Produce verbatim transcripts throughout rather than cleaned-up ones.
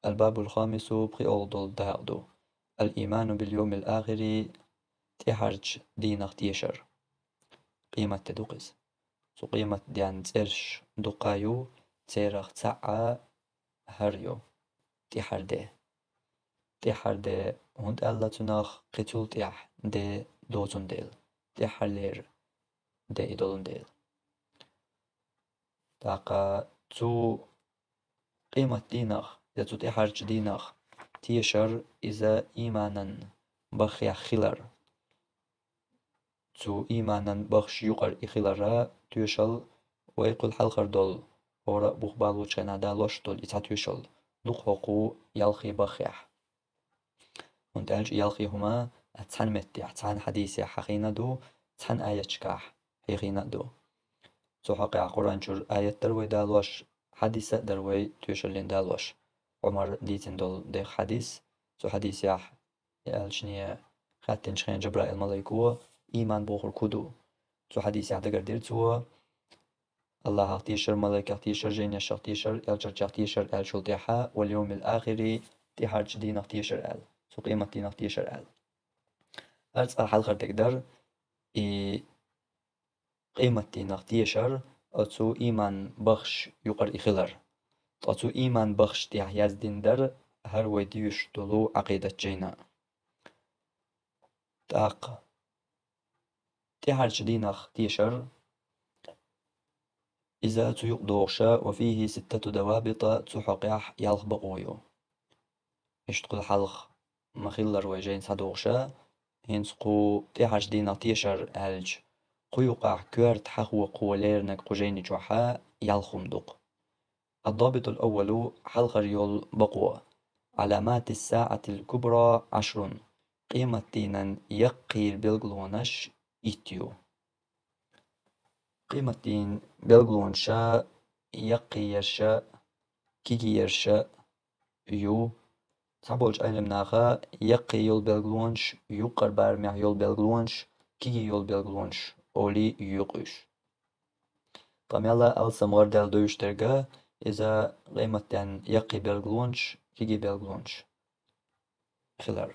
الباب الخامس, пхиъолгӀа дола дакъа ду. الإيمان باليوم الآخر, тӀехьарчу дийнах тешар. Къематде ду-кх иза. Цу къематден цӀераш дукха ю, церах цхьаъ хӀара ю: тӀехьарде. ТӀехьарде хӀунда аьлла цунах? Кхин цул тӀехь де доцун дела, тӀехьарлера де и долун дела. ТӀаккха цу къематдийнах я цу тӀехьарчу дийнах тешар иза ийманан баххьехь хилар. Цу ийманан баххьаш юкъара и хиларан тоьшалла вай кхул хьалхара долу, хӀора а бух балочу хенахь далош долу и цхьа тоьшалла ду-кх хӀокху ялхий баххьехь. ХӀунда аьлча ялхий хӀума цхьана меттехь, цхьана хьадисехь хьахийна а ду, цхьана аятчохь хьахийна а ду. Цу хьокъехь Къуръан чуьра аят дара вай далош, хьадис а дара вай тоьшаллин далош. Ӏумара дийцина долу дехха хьадис. Цу хьадисехь элчане хаьттинчу хенахь Жабраил-малайко ийман бохург хӀун ду? Цу хьадисехь дагардира цо: Аллахах тешар, малайкех тешар, жайнашех тешар, элчанех тешар аьллачул тӀаьхьа, «واليوم الآخر», тӀехьарчу дийнах тешар аьлла, цу къематдийнах тешар аьлла. ХӀара цкъа хьалхара дерг дара, и къематдийнах тешар, оцу ийман баххьаш юкъара и хилар. Ткъа цу ийман баххьаш тӀехь яздина дара хӀара вай доьшуш долу Ӏакъидат жайна. ТӀаккха тӀехьарчу дийнах тешар, иза цу юкъа догӀуша, «وفيه ستة ضوابط», цу хьокъехь ялх бакъо ю. Иштта кхул хьалха ма-хиллара вай жайна схьадогӀуша, хӀинца кху тӀехьарчу дийнах тешар аьлча, кху юкъахь коьрта хьахо кхо леринарг кху жайни чохьа ялх хӀума ду-кх. الضابط الأول, хьалхара йолу бакъо: «علامات الساعة الكبرى عشر», къематдийнан яккхийра билгалонаш итт ю. Къематдийнан билгалонаша яккхийерша, кегийерша ю. Цхьаболчу Ӏеламнаха яккхий йолу билгалонаш, юккъера барамехь йолу билгалонаш, кегий йолу билгалонаш олий йоькъу уьш. Ткъа мелла алсам гӀардаьлла девзаш дерг, иза къематден яккхий билгалонаш, кегий билгалонаш хилар.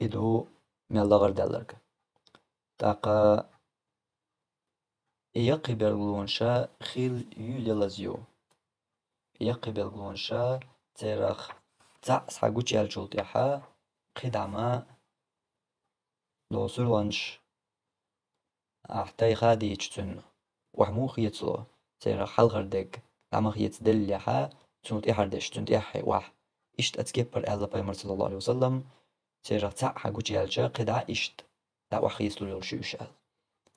И ду мелла гӀардаьлларг. ТӀаккха и яккхий билгалонаша хила юйла ялаза ю. И яккхий билгалонаша церах цхьаъ схьагучуяьллачул тӀаьхьа кхидӀа ма долу суьрханаш, ахь тайха а дийча цуьнан, охьа муха хецало, церах хьалхара дерг дӀа ма хецаделлехьа, цунна тӀаьхьардеш, цуьнан тӀаьххье охьа. Иштта оцу кеппара аьлла Пайхамара, саллаллаху Ӏалайхи ва саллам, церах цхьаъ хьагучуяьлча кхидӀа иштта дӀа охьахецалур йолуш ю уьш аьлла.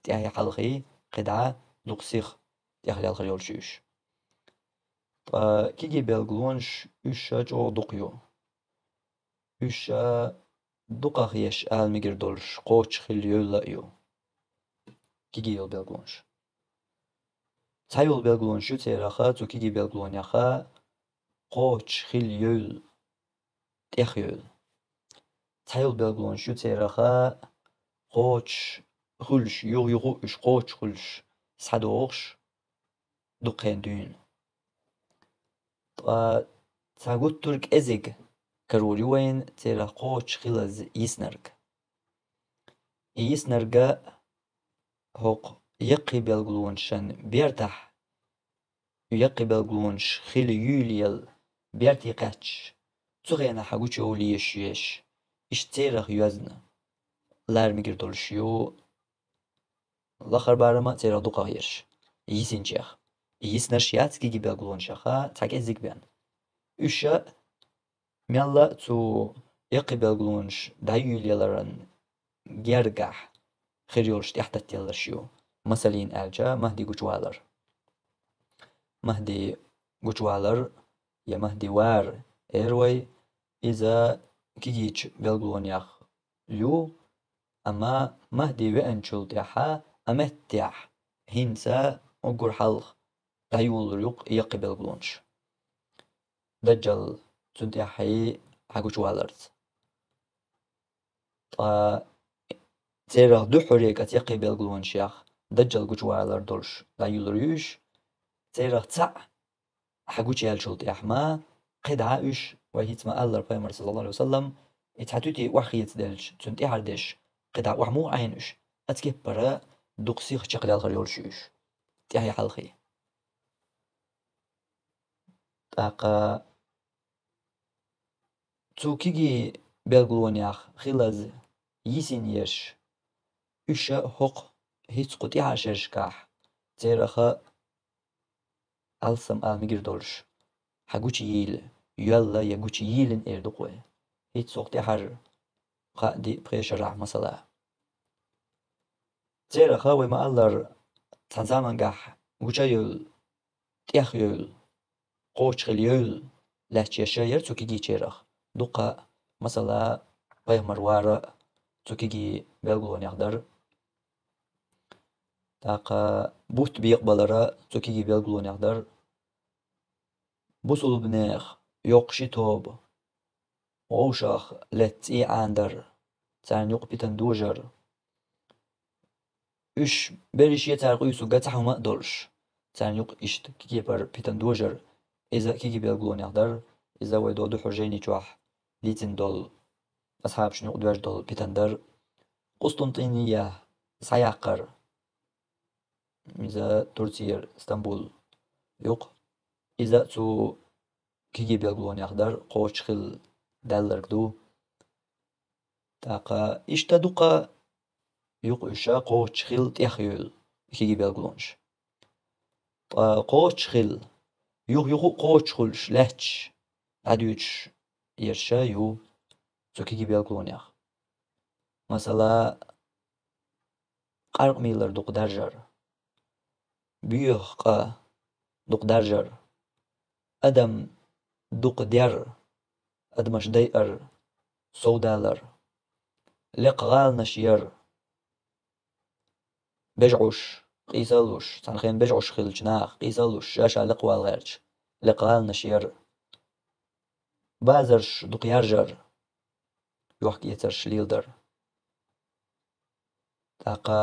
ТӀаьхье хьалхе кхидӀа дукха сиха тӀехлелхар йолуш ю уьш. Ткъа кегий билгалонаш уьш ша чӀогӀа дукха ю. Уьш ша дукхахъеш ала мегар долуш кхочуш хила йойла а ю. Кегий йолу билгалонаш. Цхьа йолу билгалонаш ю цераха, цу кегий билгалонеха кхочуш хила йойла, тӀехйойла. Цхьа йолу билгалонаш ю цераха кхочуш хуьлуш, юха-юха а уьш кхочуш хуьлуш, схьадогӀуш, дукха хенахь дуьйна. Ткъа цхьа гуттар а кӀезиг карор ю вайна церах кхочуш хилаза йиснарг. И йиснарг хӀокху яккхий билгалонашан бертахь, яккхий билгалонаш хила юйла елла берте кхаьчча, цу хенахь хьагучуйовлийша еш, иштта церах йоьзна лара мегар долуш ю лахара барам а церах дукхахъерш, йисинчех. И йиснарш яц кегий билгалонашеха цхьа кӀеззиг бен. Уьш а мелла а цу яккхий билгалонаш дӀайоьллаяларан гергахь хир йолуш тӀаьхьататтаяларш ю. Масална аьлча, Махьди гучувалар. Махьди гучувалар я Махьди вар эр вай, иза кегийчу билгалонех ю, амма Махьди веанчул тӀаьхьа а меттехь хӀинца уггар хьалха дӀайолалур ю-кх яккхий билгалонаш. Даджал цунна тӀаьххье хьагучуваларца. Ткъа церах дуьххьарега оцу яккхий билгалонашех Даджал гучувалар долуш дӀайоьллур ю уьш, церах цхьаъ хьагучуяьллачул тӀаьхьа ма кхидӀа уьш, вай хӀинца ма-аллара, пайхамар, саллаллаху Ӏалайхи ва саллам, и цхьа туьти охьахеца делча, цунна тӀехьара деш, кхидӀа охьа муха Ӏайна уьш, оцу кеппара дукха сиха чекхдалхар йолуш ю уьш, тӀаьхье-хьалхе. ТӀаккха цу кегий билгалонех хилаза йисина ерш, уьш а хӀокху хӀинца кху тӀаьхьарчу шерашкахь, церах а алссам ала мегар долуш, хьан гучу йийла, йоьлла я гучу йийлина эр ду-кх вай. ХӀинца хӀокху тӀаьхьара кхаа-диъ пхеа шарахь масала. Церах а вай ма-аллара, цхьана заманчохь гуча а йевлла, тӀех а йевлла, кхочуш хилла йевлла лаьтташ ерш а яра цу кегийчарах. Дуккха а, масала, пайхамар вар а цу кегий билгалонех дара. ТӀаккха бутт бекъабалар а цу кегий билгалонех дара. Бусулбанех йоккха ши тоба, вовшах летта цӀий Ӏанадар, царна юкъа питана дожар. Уьш берриш а цара къуьйсург а цхьа хӀума а долуш, царна юкъа иштта кегийчара питана дожар, иза кегий билгалонех дара, иза вай дӀо дуьххьара жайни чохь дийцина долу, асхьабашна юкъа доьжна долу питана дара. Къустунтиния схьаяккхар, иза Турцера Стамбул юкъа, иза а цу кегий билгалонех дара, кхочуш хилла даьлларг ду. ТӀаккха иштта дуккха а юкъа уьш а кхочуш хилла тӀех а йевлла, и кегий билгалонаш. Ткъа кхочуш хилла, юха-юха а кхочуш хуьлуш лаьтташ дӀадоьдуш ерш а ю цу кегий билгалонех. Масала, къаркъа мийлар дукха даржар, боьха къа дукха даржар, адам дукха дер, адамаш дайар, совдалар, лекха гӀаланаш яр, бежӀуш, къийсаллуш, цхьана хенахь бежӀуш хиллачу наха къийсаллуш, ша-ша лекха вала гӀерташ, лекха гӀаланаш яр, базарш дукха яржар, йохк-эцарш леладар. ТӀаккха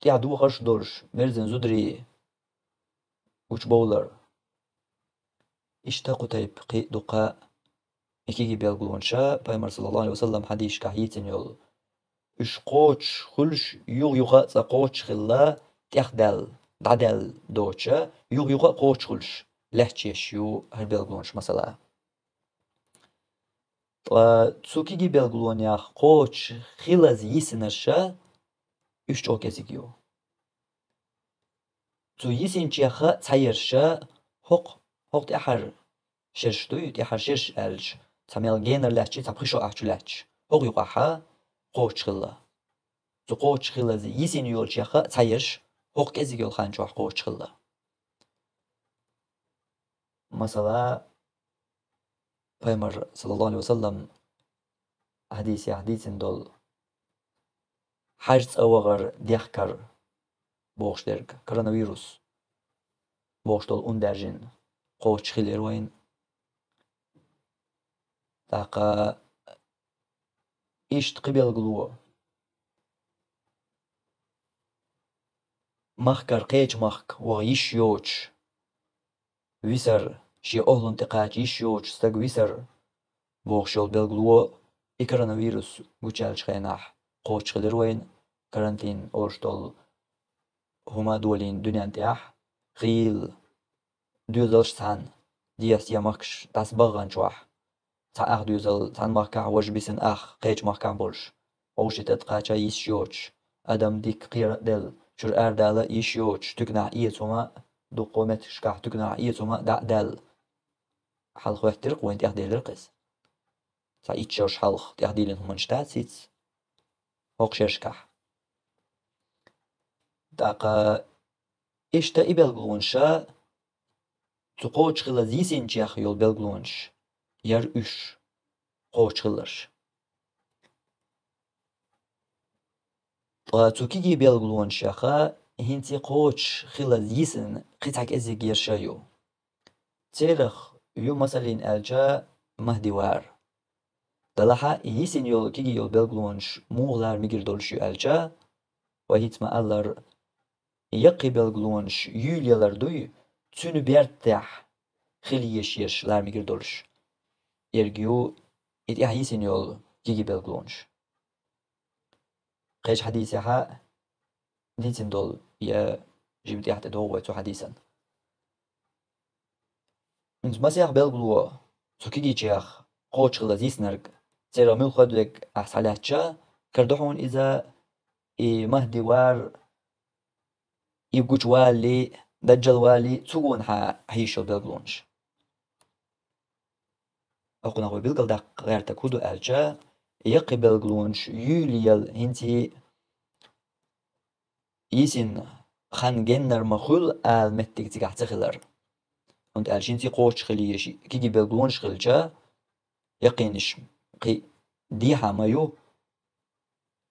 тӀаьхьа дохарш а долуш, мерзина зударий гучубовлар. Иштта кху тайпа кхин а дуккха а и кегий билгалонаш а, пайхамар, саллаллаху Ӏалайхи ва саллам, хьадисашкахь йийцина йолу. Уьш кхочуш хуьлуш, юха-юха а цкъа кхочуш хилла, тӀехдаьлла, дӀадаьлла доцуш а, юха-юха а кхочуш хуьлуш лаьтташ ерш ю хӀара билгалонаш масала. Ткъа цу кегий билгалонех кхочуш хилаза йисинарш а, уьш чӀогӀа кӀезиг ю. Цу йисинчех а цхьаерш а хӀокху, хӀокху тӀаьхьара шераш дуй, тӀаьхьара шераш аьлча, цхьа мел генара лаьтташ, цхьа пхи шо ахча лаьтташ, хӀокху юкъахь а кхочуш хилла. Цу кхочуш хилаза йисина йолчех а цхьаерш хӀокху кӀезиг йолу хан чохь кхочуш хилла. Масала, пайхамар, саллаллаху Ӏалайхи ва саллам, хьадисехь дийцина долу хьаьжцӀа вахар, дехкар бохуш дерг, коронавирус бохуш долу ун даьржина кхочуш хилира вайна. ТӀаккха иштта кхин билгало. Махкара кхечу махка ваха йиш йоцуш висар, шен охӀланна тӀекхача йиш йоцуш стаг висар бохуш йолу билгало, и коронавирус гучуяьллачу хенахь кхочуш хилира вайна, карантин олуш долу хӀума а долийна дуьнен тӀехь, хийла доьзалш цхьаьна, дехьа-сехьа махкаш дӀасабахана чохь, цхьа ах доьзал цхьана махкахь, важа бисина ах кхечу махкахь болуш, вовшийн тӀе тӀекхача йиш йоцуш, адам дикка кхера а делла, чуьра арадала а йиш йоцуш, туьканахь эца хӀума а, дуккха меттигашкахь туьканахь эца хӀума а дӀа а даьлла, хьалха хӀоьттира-кх вайна, тӀехделира-кх иза. Цхьа итт шарш хьалха тӀехдийлина хӀуманаш дац хӀинца хӀокху шерашкахь. ТӀаккха иштта и билгалонаш а, цу кхочуш хилаза йисинчех йолу билгалонаш яра уьш, кхочуш хиларш. Ткъа цу кегий билгалонашех а хӀинца кхочуш хилаза йисина кхин цхьа кӀезиг ерш а ю. Церах ю, масаллин аьлча, Махьди вар. Делахь а, и йисина йолу кегий йолу билгалонаш муха лара мегар долуш ю аьлча, вай хӀинца ма-аллара, яккхий билгалонаш юьйлаялар дуй, цуьнан бертехь хила езаш ерш лара мегар долуш. Ерг ю и тӀаьхьа йисина йолу кегий билгалонаш. Кхечу хьадисехь дийцина долу я жима тӀаьхьа тӀедогӀу вай цу хьадисан. ХӀинца масех билгало цу кегийчех кхочушхилла йиснарг, церан муьлхха а дерг ахь схьалаьцча, карадо хьуна иза, и Махьди вар, и гучувалале, даджалвалале, цу гонахьа хьийзаш йолу билгалонаш. ХӀокхунах вай билгалдаккха гӀертарг хӀун ду аьлча, яккхий билгалонаш юьйлаелла хӀинца йисина хан геннара ма хуьлу ала меттиг цигахь ца хилар. ХӀунда аьлча хӀинца кхочушхила езаш кегий билгалонаш хилча, яккхийнаш кхин дехьа ма ю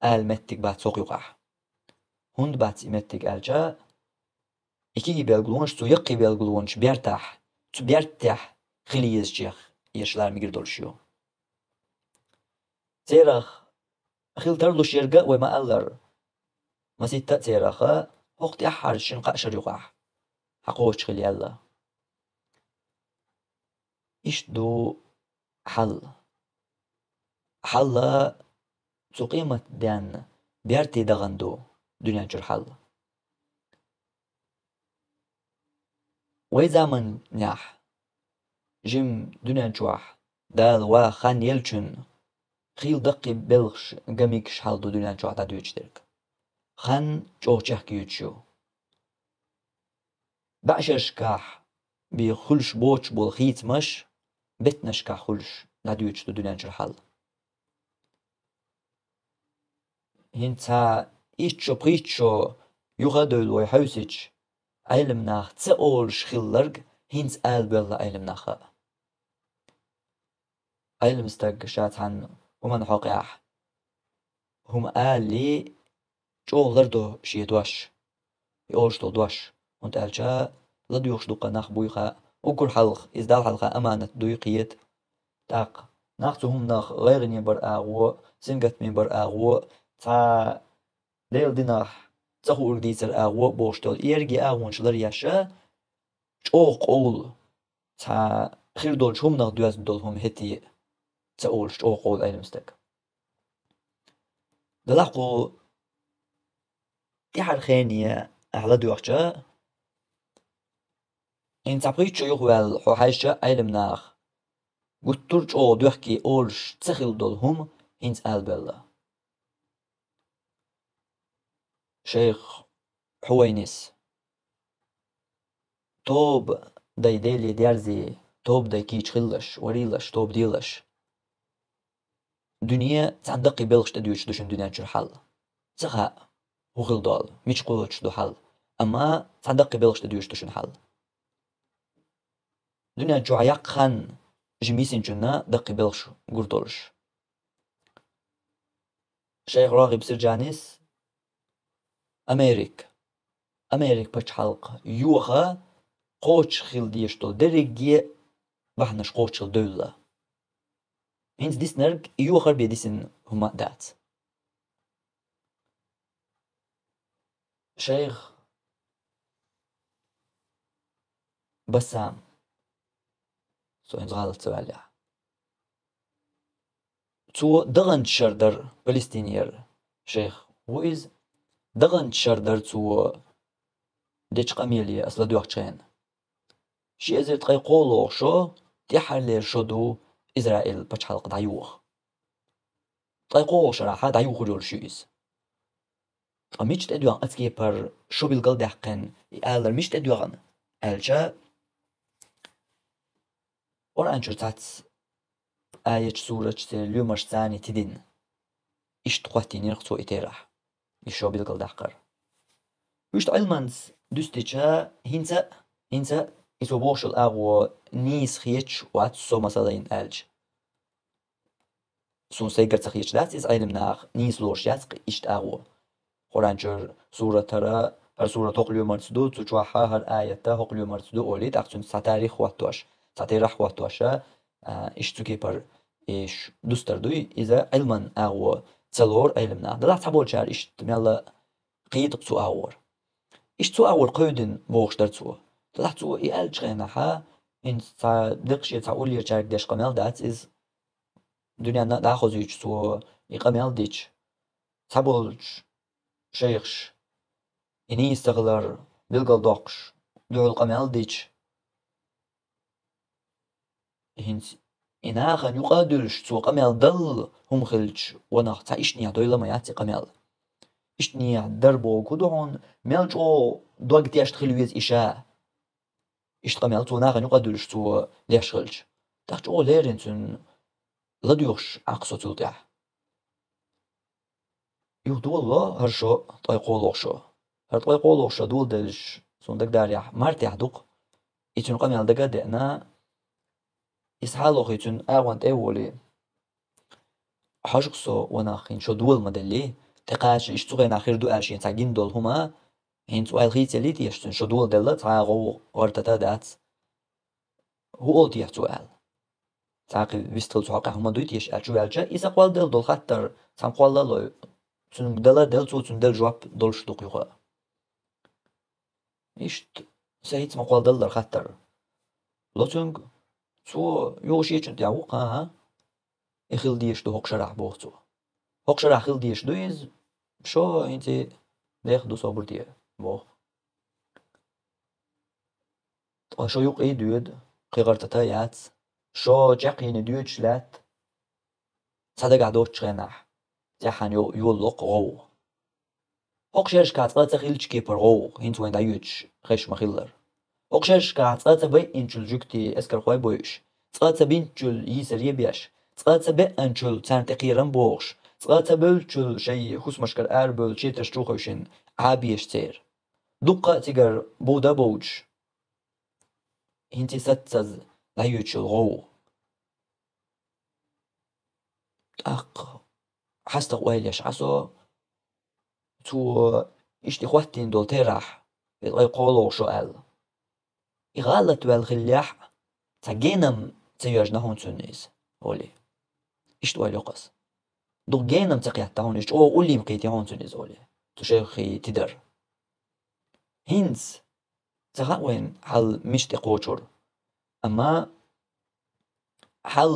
ала меттиг бац хӀокху юкъахь. ХӀунда бац и меттиг аьлча, и кегий билгалонаш цу яккхий билгалонаш бертахь, цу бертехь хила езачех ерш лара мегар долуш ю. Церах хила тарлуш ерг а вай ма-аллара, масийтта а церах хӀокху тӀаьххьарчу шина-кхаа шарна юкъахь хьан кхочушхила яьлла. Иштта ду хьал. Хьал цу къематдийнан берте дахана ду дуьнен чуьра хьал. Вай заманехь, жима дуьнен чохь Дала ваха хан еллачунна, хийла даккхий белхаш, ган мегаш хьал ду дуьнен чохь дӀадоьдуш дерг. Хан чӀогӀа чехка юьтуш ю. БӀешерашкахь бен хуьлуш боцуш болу хийцамаш беттанашкахь хуьлуш дӀадоьдуш ду дуьнен чуьра хьал. ХӀинца итт шо, пхийтта шо юха а девлла вай хьаьвсича, Ӏелам нах ца олуш хилларг хӀинца ала боьлла Ӏелам наха. Ӏелам стаг ша цхьана хӀуманна хьокъехь хӀума алале, чӀогӀа лардо шен дош, и олуш долу дош, хӀунда аьлча ладоьгӀуш дуккха нах буй хаьа, уггар хьалха иза Далла хьалха аманат дуй кхета. ТӀаккха нах цу хӀуманах гӀайгӀане бар агӀо, сингаттаме бар агӀо, цхьа Делан динах ца хуург дийцар агӀо бохуш долу и ерриге агӀонаш ларъеш, чӀогӀа къовла, цхьа хир долчу хӀуманах доьзна долу хӀума хӀетте ца олуш чӀогӀа къовла Ӏелам стаг. Делахь кху тӀаьхьара хене ахь ладоьгӀча, хӀинца цхьа пхийтта шо юхаваьлла хьо хьаьжча Ӏелам наха, гуттар а чӀогӀа дохке олуш ца хилла долу хӀума хӀинца ала боьлла. Шайх Хьувайнис: тоба дай Деле дерзий, тоба дай кийча хилалаш, варийлаш, тоба делаш. Дуьне цхьана даккхий белхаш тӀедоьдуш ду шуна дуьнен чуьра хьал. Ца хаьа, хӀун хила долу, мича кхочуш ду хьал, амма цхьана даккхий белхаш тӀедоьдуш ду шуна хьал. Дуьнен чохь яккха хан жима йисинчунна даккхий белхаш гур долуш. Шайх РагӀиб Сирджанис: Америка, Америка пачхьалкх йоха кхочуш хила дезаш долу дерриге а бахьанаш кхочуш хила девлла. ХӀинца диснарг и йохар бен дисина хӀума а дац. Шайх Бассам, со хӀинца гӀалат ца ваьллехь. Цо даханчу шардар Палестинера шайх ву иза. Даханчу шардар цо дечу къамеле ас ладоьгӀчу хенахь. Ши эзар ткъе кхоалгӀа шо, тӀаьххьарлера шо ду Израил пачхьалкх дӀайоха. Ткъе кхоалгӀа шарахь дӀайохур йолуш ю иза. Ткъа мича тӀедоьгӀна оцу кепара шо билгалдаьккхина, и алар мича тӀедоьгӀна аьлча, Къуръан чуьра цхьацца аяташ, сураташ, церан лоьмаршца тидина. Иштта хӀоттийнера-кх цо и терахь, и шо билгалдаккхар. Иштта Ӏилманца дуьстича, хӀинца а, хӀинца а и цо бохуш йолу агӀо нийса хеташ вац со, масала, аьлча. Суна сайгара ца хеташ дац иза, Ӏелам наха нийса лоруш яц-кх иштта агӀо. Къуръан чуьра суратара, хӀара сурат хӀокху лоьмарца ду, цу чохь хӀара аят хӀокху лоьмарца ду олий, тӀаккха цуьнца цхьа тарих хӀоттош, цхьа терахь хӀоттош, а, иштта цу кепара иш дустар дуй, иза Ӏилман агӀо ца лору Ӏелам наха. Делахь цхьаболчара иштта мелла кхета-кх цу агӀор. Иштта цу агӀор кхевдина бохуш дара цо. Делахь цо и аьллачу хенахь, ХӀинца цхьа декъашхо, цхьа уллерчаьрга деш къамел дац иза. Дуьненна а дӀахозуьйтуш цо и къамел дича, цхьаболчу шайхаша и нийса ца хилар билгалдоккхуш, дуьхьал къамел дича, хӀинца и нахана юкъа а дуьллуш, цо къамел дала хӀума хилча, ванах, цхьа иштанехьа дойла ма яц и къамел. Иштанехьа дар бохург хӀун ду хьуна, мел чӀогӀа дог тешна хила веза и ша. Иштта къамел цо нахана юкъа а дуьллуш, цо деш хилча. ТӀаккха чӀогӀа леррина цуьнан ладоьгӀуш Ӏа-кх со цул тӀаьхьа. Юха дола хӀара шо, ткъе кхоалгӀа шо. ХӀара ткъе кхоалгӀа шо доладелча, суна дагадарехь, мартехь ду-кх. И цуьнан къамел дага а деана, иза хьалохий цуьнан агӀон тӀе а волий, хьожа-кх со, ванах, хӀинца шо дола ма деллий, тӀекхача иштта цу хенахь хир ду аьлла шена цхьа гина долу хӀума, хӀинца ойла хийцаеллий теша цуьнан, шо доладелла, цхьа а гӀовгӀа, гӀар-тата а дац. ХӀун олу техьа цо аьлла? Цхьа кхин вистхила цу хьокъехь хӀума дуй теша аьлла чу ваьлча, иза кхолладелла долу хаттар цхьамма кхоллало, цуьнга дала а делла, цо цуьнан делла жоп долуш ду-кх юха. Иштта, сан хӀинца ма кхолладаллара хаттар ло цуьнга, цо юха шечунна тӀехь ву-кх, хӀан-хӀа, и хила дезаш ду хӀокху шарахь, боху цо. ХӀокху шарахь хила дезаш ду иза, шо хӀинца и деха ду собар де, боху. Ткъа шо юкъа а доьду, кхин гӀар-тата а яц, шо чекхъяьлла доьдуш лаьтта, цхьа дагахь доцучу хенахь, тӀаьххьана йо-, йолало-кх гӀовгӀа. ХӀокху шерашкахь цкъа а ца хиллачу кепара гӀовгӀа, хӀинца вайна дӀайоьдуш хезаш ма-хиллара. ХӀокху шерашкахь цкъа а ца байинчул жуьгтий эскархой бойуш, цкъа а ца бинчул йийсаре а беш, цкъа а ца беанчул царна тӀе кхерам бохуш, цкъа а ца бевллачул шайн хӀусамашкара арабевлла четарш чу а хевшина, Ӏа а беш церан. Дуккха а цигара бовда а бовдуш, хӀинца и саццаза дӀайоьдуш йолу гӀовгӀа. ТӀаккха хьастагӀа ойла еш Ӏа со, цо иштта и хӀоттийна долу терахь, и ткъе кхоалгӀа шо аьлла. И гӀалат ваьлла хиллехь а, цхьа генам ца йоьжна хьуна цуьнан иза, олий. Иштта ойла йо-кх аса. Дукха генам ца кхетта хьуна иза, чӀогӀа уллийна кхетий хьуна цуьнан иза, олий. Цу шайхий тидара. ХӀинца ца хаьа вайна хьал мича тӀе кхочур. Амма хьал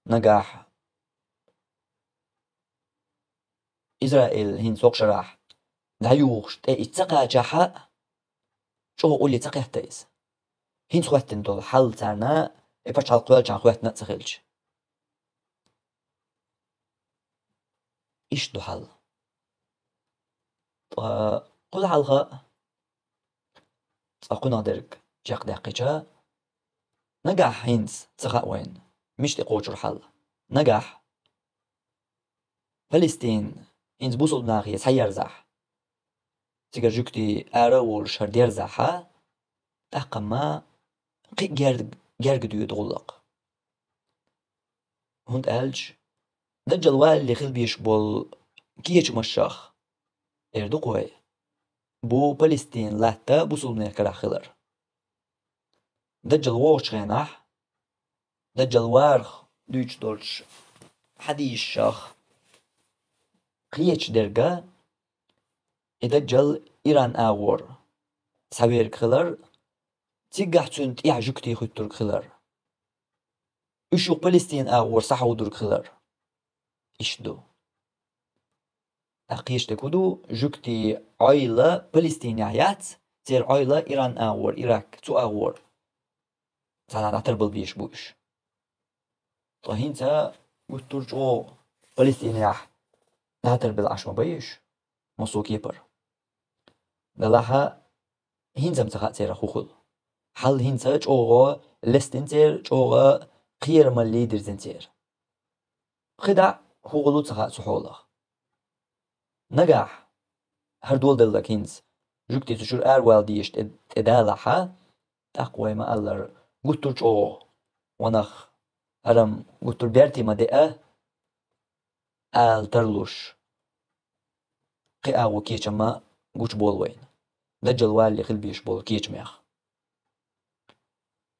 нагахь Израиль хӀинца хӀокху шарахь дӀайохуш тӀе и ца кхачахь а, чӀогӀа улле ца кхетта иза. ХӀинца хӀоьттина долу хьал царна и пачхьалкх кхоьллинчохь хӀоьттина а ца хилча. Иштта ду хьал. Ткъа кхул хьалха а, цкъа кхунах дерг чекхдаьккхича, нагахь хӀинца ца хаьа вайна, мича тӀе кхочур хьал. Нагахь Палестин хӀинца бусулба нахе схьаерзахь, цигара жуьгтий ара а волуш хӀара дерзахь, тӀаккха-м кхин а герга, герга доьду гӀуллакх. ХӀунда аьлча Даджал валале хила безаш болу кечамашах, эр ду-кх вай, бу Палестин латта бусулбанех карахь хилар. Даджал вогӀучу хенахь, Даджал варах дуьйцуш долчу хьадисашах кхечу дерга, и Даджал Иран агӀор схьаверг хилар, цигахь цуьнан тӀехь жуьгтий хӀуьттург хилар. Уьш юха Палестин агӀор схьахьовдург хилар. Иштта ду. ТӀаккха кхечу дерг хӀун ду, жуьгтий Ӏойла Палестинехь яц, церан Ӏойла Иран агӀор, Ирак, цу агӀор. Царна дӀатарбала безаш бу уьш. Ткъа хӀинца гуттар а чӀогӀа Палестинехь дӀатарбала Ӏаш ма бай уьш, массо а кепара. Делахь а, хӀинца-м ца хаьа церан хӀун хуьлу. Хьал хӀинца чӀогӀа лестина церан, чӀогӀа кхерамаллий дирзина церан. КхидӀа хӀун хуьлу ца хаьа цу хьолах. Нагахь, хӀара доладелларг хӀинца, жуьгтий цу чуьра аравала дезаш тӀе, тӀедалахь, тӀаккха вай ма-аллара, гуттар а чӀогӀа, ванах, хӀара-м гуттар а берте ма деа, ала тарлуш, кхин агӀо кечам а гучуболу вайна. Даджал валале хила безаш болу кечамех.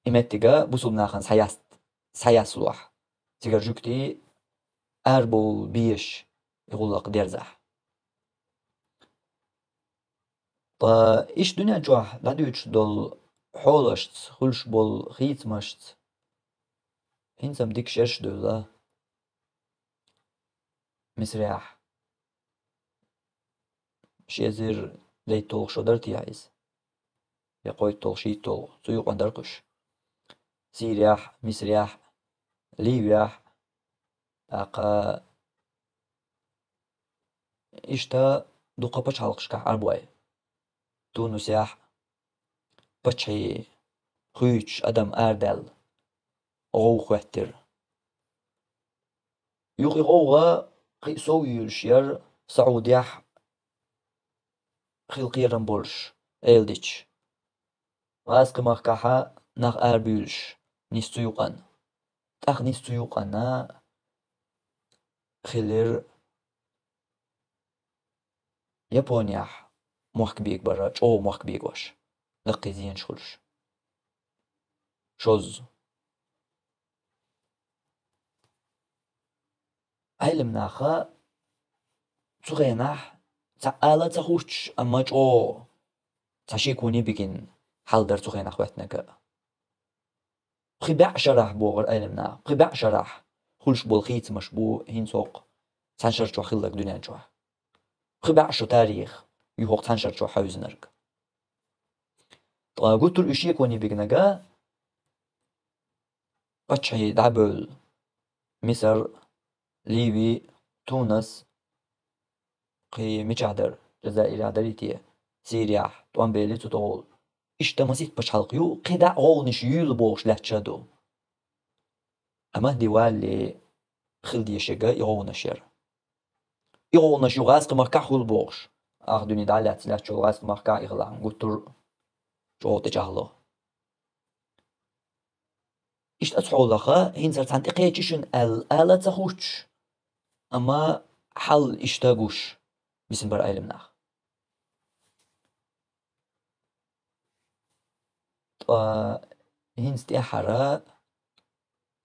И меттиг бусулба нахана схьаяст-, схьаяслахь, цигара жуьгтий арабовла безаш и гӀуллакх дерзахь. Ткъа иштта дуьнен чохь дӀадуьйцуш долу хьолашца, хуьлуш болу хийцамашца хӀинца-м дика шераш а девлла Мисрехь. Ши эзар дейтталгӀа шо дара техьа иза? Я кхойтталгӀа, шийтталгӀа, цу юкъанна дара-кх уьш. Сирехь, Мисрехь, Ливехь, тӀаккха иштта дукха пачхьалкхашкахь Ӏарбой, Тунусехь паччахьий хуьйцуш адам арадаьлла гӀовгӀа хӀоьттира. Юха и гӀовгӀа кхин а сов йолуш яра Саудехь хила кхерам болуш, эладича. ГӀазкхи-махкахьа нах арабуьйлуш нис цу юкъанна. ТӀаккха нис цу юкъанна хилира Японехь мохк бегабар, чӀогӀа мохк бегош, даккхий зенаш хуьлуш. ШоззагӀа. Ӏелам наха цу хенахь цхьа ала а ца хӀуттуш, амма чӀогӀа цхьа шеконе бигина хьал дара цу хенахь хӀоьттинарг а. Пхи бӀе шарахь, бохура Ӏелам наха, пхи бӀе шарахь хуьлуш болу хийцамаш бу хӀинца хӀокху цхьана шар чохь хилларг дуьнен чохь. Пхи бӀе шо тарих ю хӀокху цхьана шар чохь хьаьвзинарг. Ткъа гуттар а уьш шеконе бигинарг а, паччахьий дӀа а бевлла, Мисар, Ливи, Тунас, кхин мичахь дара, Джазаирехь дарий те, Сирехь, тӀом бели цу тӀехула. Иштта масийтта пачхьалкх ю, кхидӀа а гӀовгӀанаш юьйлу бохуш лаьтташ а ду. Амма дӀавалале хила дезарг а и гӀовгӀанаш яра. И гӀовгӀанаш ю гӀазкхи-махкахь хуьлу бохуш, ах дуьне дӀа а лаьцна лаьтташ йолу гӀазкхи-махкахь а, и хилахь гуттар а чӀогӀа тӀечӀагӀло. Иштта оцу хьолах хӀинца цхьаьна тӀекхечи шуна аьлла, ала а ца хӀуттуш, амма хьал иштта гуш бисина бара Ӏелам нах. Ткъа хӀинца тӀаьххьара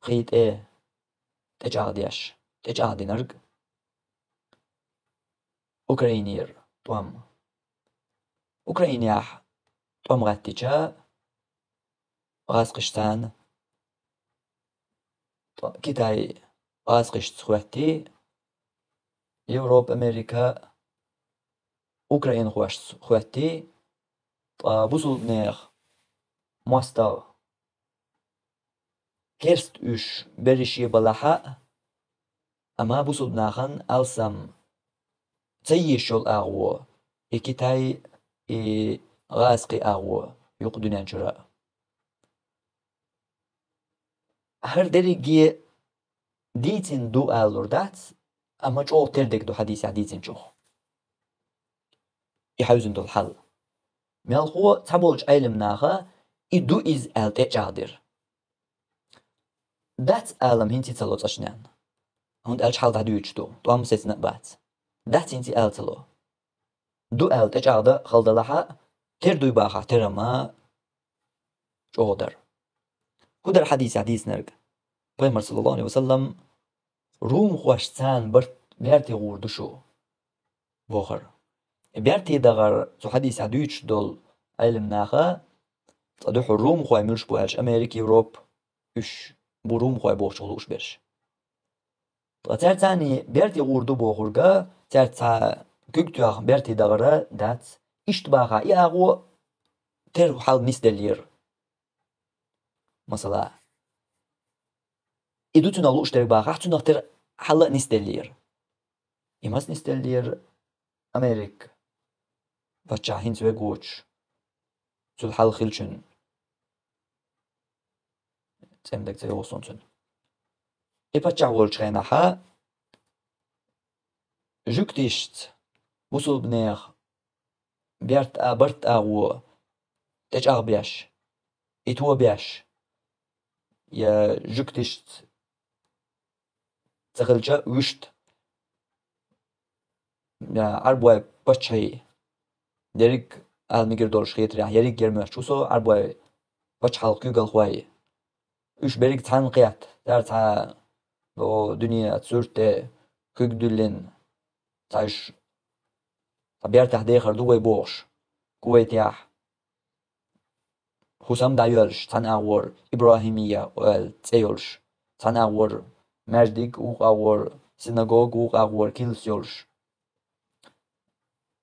кхин тӀе тӀечӀагӀдеш, тӀечӀагӀдинарг Украинера тӀом. Украинехь тӀом гӀаьттича, гӀазкхаш царна, ткъа Китай гӀазкхашца хӀоьттий, Европа, Америка украинхошца хӀоьттий, ткъа бусулбанех мостагӀа керста уьш берриш а балахь а, амма бусулба нахана алсам ца езаш йолу агӀо и Китай, и гӀазкхи агӀо ю-кх дуьнен чуьра а. ХӀара дерриге дийцина ду алалур дац, амма чӀогӀа тера дерг ду хьадисехь дийцинчух и хьаьвзина долу хьал. Мелхо цхьаболчу Ӏелам наха и ду иза аьлла тӀечӀагӀдира. Дац алам хӀинца ца ло цӀа чу ненна, хӀунда аьлча хьал дӀадуьйцуш ду, тӀом сецна а бац. Дац хӀинца ала ца ло. Ду аьлла тӀечӀагӀдан хала далахь а, тера дуй бахахь, тера ма чӀогӀа дара. ХӀун дара хьадисехь дийцинарг? Пайхамар, саллаллаху Ӏалайхи ва саллам, румхошца царна барт, берте гӀур ду шу, бохура. Берте дахар цу хьадисехь дуьйцуш долу Ӏелам наха, цкъа дуьхьал румхой муьлш бу аьлча, Америка, Европа, уьш бу румхой бохучух лууш берш. Ткъа цаьрца царний берте гӀур ду бохург а, цаьрца цхьа куьг тоьхна берте дахар а дац. Иштта бахахь и агӀо тера хьал нисделлера. Масала, и ду цунах лууш дерг бахахь, цунах тера хьал а нисделлера. И маса нисделлера? Америка паччахь хӀинца вегочу, цул хьалха хиллачун, цӀена дага ца йогӀу суна цуьнан. И паччахь волчу хенахь жуьгташца бусулбанех берт а, барт агӀо тӀечӀагӀбеш, и тобеш, я жуьгташца ца хилча вуьшта, я Ӏарбой паччахьий, дерриг ала мегар долуш хетарехь, ерриг а гермоьттуш ву со, Ӏарбой пачхьалкхан куьйгалхой. Уьш берриг цхьаьна кхетта, цара цхьа, о, дуьне, цуьртте куьг дуьллина, цхьа уьш цхьа бертахь дехар ду вай бохуш, Кувайтехь, хӀусам дӀайоьллуш, цхьана агӀор ИбрахӀимия оьлла цӀе йолуш, цхьана агӀор маьждиг, вукху агӀор синагог, вукху агӀор килс йолуш.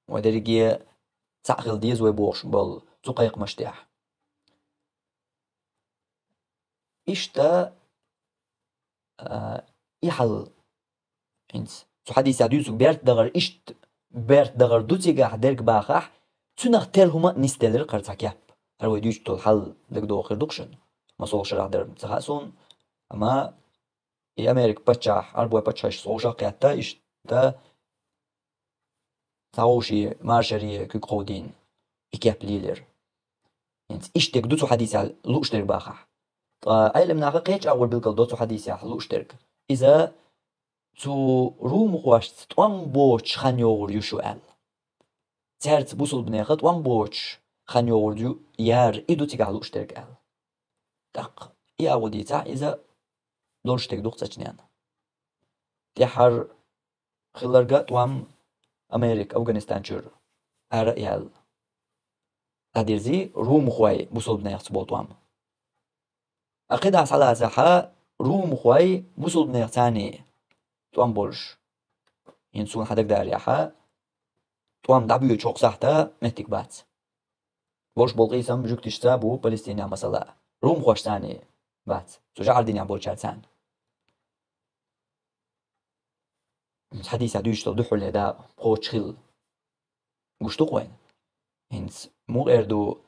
Вай дерриге цхьаъ хила деза вай бохуш болу цу кхайкхамаш тӀехь. Иштта, а, и хьал, хӀинца цу хьадисехь дуьйцург берта дахар, иштта берта дахар ду цигахь дерг бахахь, цунах тера хӀума а нисделира кхара цхьа кеп. ХӀара вай дуьйцуш долу хьал дагадогӀур ду-кх шуна. МасалгӀа шарахь дара ца хаьа суна, амма и Америка паччахь, Ӏарбойн паччахьаш схьа вовшах а кхетта, иштта цхьа вовшийн машаре куьг кховдийна, и кеп лелира. ХӀинца иштта дерг ду цу хьадисехь лууш дерг бахахь. Ткъа Ӏелам наха кхечу агӀор билгалдо цу хьадисехь лууш дерг. Иза цу румахошца тӀом боцуш хан йогӀур ю шу аьлла. Цаьрца бусулбанеха тӀом боцуш хан йогӀур ю яра, и ду цигахь лууш дерг аьлла. ТӀаккха и агӀо дийцахь, иза долуш дерг ду-кх цачнен. ТӀаьххьара хилларг а тӀом Америка Афганистан чуьра ара а яьлла, дӀадирзи румахой бусулбанехца болу тӀом. Ткъа кхидӀа схьалацахь, румахой бусулбанехцаний тӀом болуш. ХӀинца суна хьан дагадарехь, тӀом дӀабоьдуш хӀокху сахьта меттиг бац. Болуш болу къийсам жуьгташца бу Палестинехь, масала. Румахошцаний бац, цу жӀаьрдинехь болчаьрцаний. Хьадисехь дуьйцуш долу дуьххьарлера дакъа кхочуш хилла гуш ду-кх вайна. ХӀинца муха эр ду,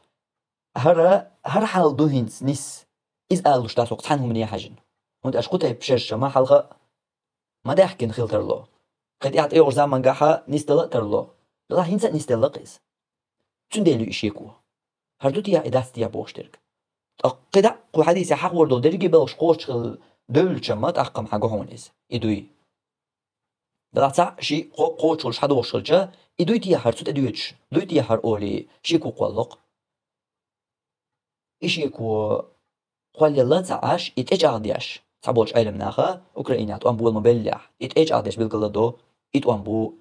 хӀара, хӀара хьал ду хӀинца нис, иза алалуш дац хӀокху цхьана хӀумане хьаьжна. ХӀунда аьлча кху тайпа шераш ма хьалха а ма даьхкина хила тарло. Кхин тӀаьхьа тӀейогӀучу замангахь нисдала а тарло. Делахь хӀинца а нисделла-кх иза. Цундела ю и шеко. ХӀара ду те, и дац те бохуш дерг. Ткъа кхидӀа кху хьадисехь хьахор долу дерриге а белхаш кхочуш хилла девллачу-м тӀаккха-м хьан го хьуна иза, и дуй. Делахь цхьаъ, шиъ, кхоъ кхочушхуьлуш хьадогӀуш хилча, и дуй те хӀара цу тӀе доьдуш, дуй те хӀара олий, шеко кхолло-кх. И шеко кхоллаелла ца Ӏаш, и тӀечӀагӀдеш, цхьаболчу Ӏелам наха, Украинехь тӀом бола ма-беллехь, и тӀечӀагӀдеш билгалдо, и тӀом бу,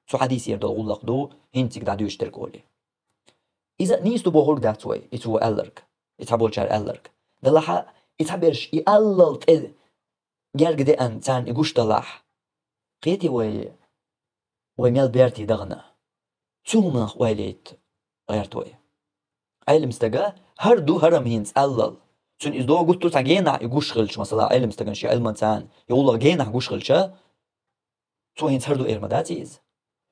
цу хьадисера долу гӀуллакх ду, хӀинца цига дӀадоьдуш дерг олий. Иза нийса ду бохург дац вай, и цо аьлларг, и цхьаболчара аьлларг. Делахь и цхьаберш и аллал тӀе герга деана царна и гуш далахь, кхетий вай, вай мел берте дахана. Цу хӀуманах ойла яйта гӀерта вай. Ӏелам стага хӀара ду, хӀара-м хӀинца аллал. Цуьнан иза догуттур цхьа генахь и гуш хилча, масала, Ӏелам стагана шен Ӏилманца и гӀуллакх генахь гуш хилча, цо хӀинца хӀара ду эр ма дац иза.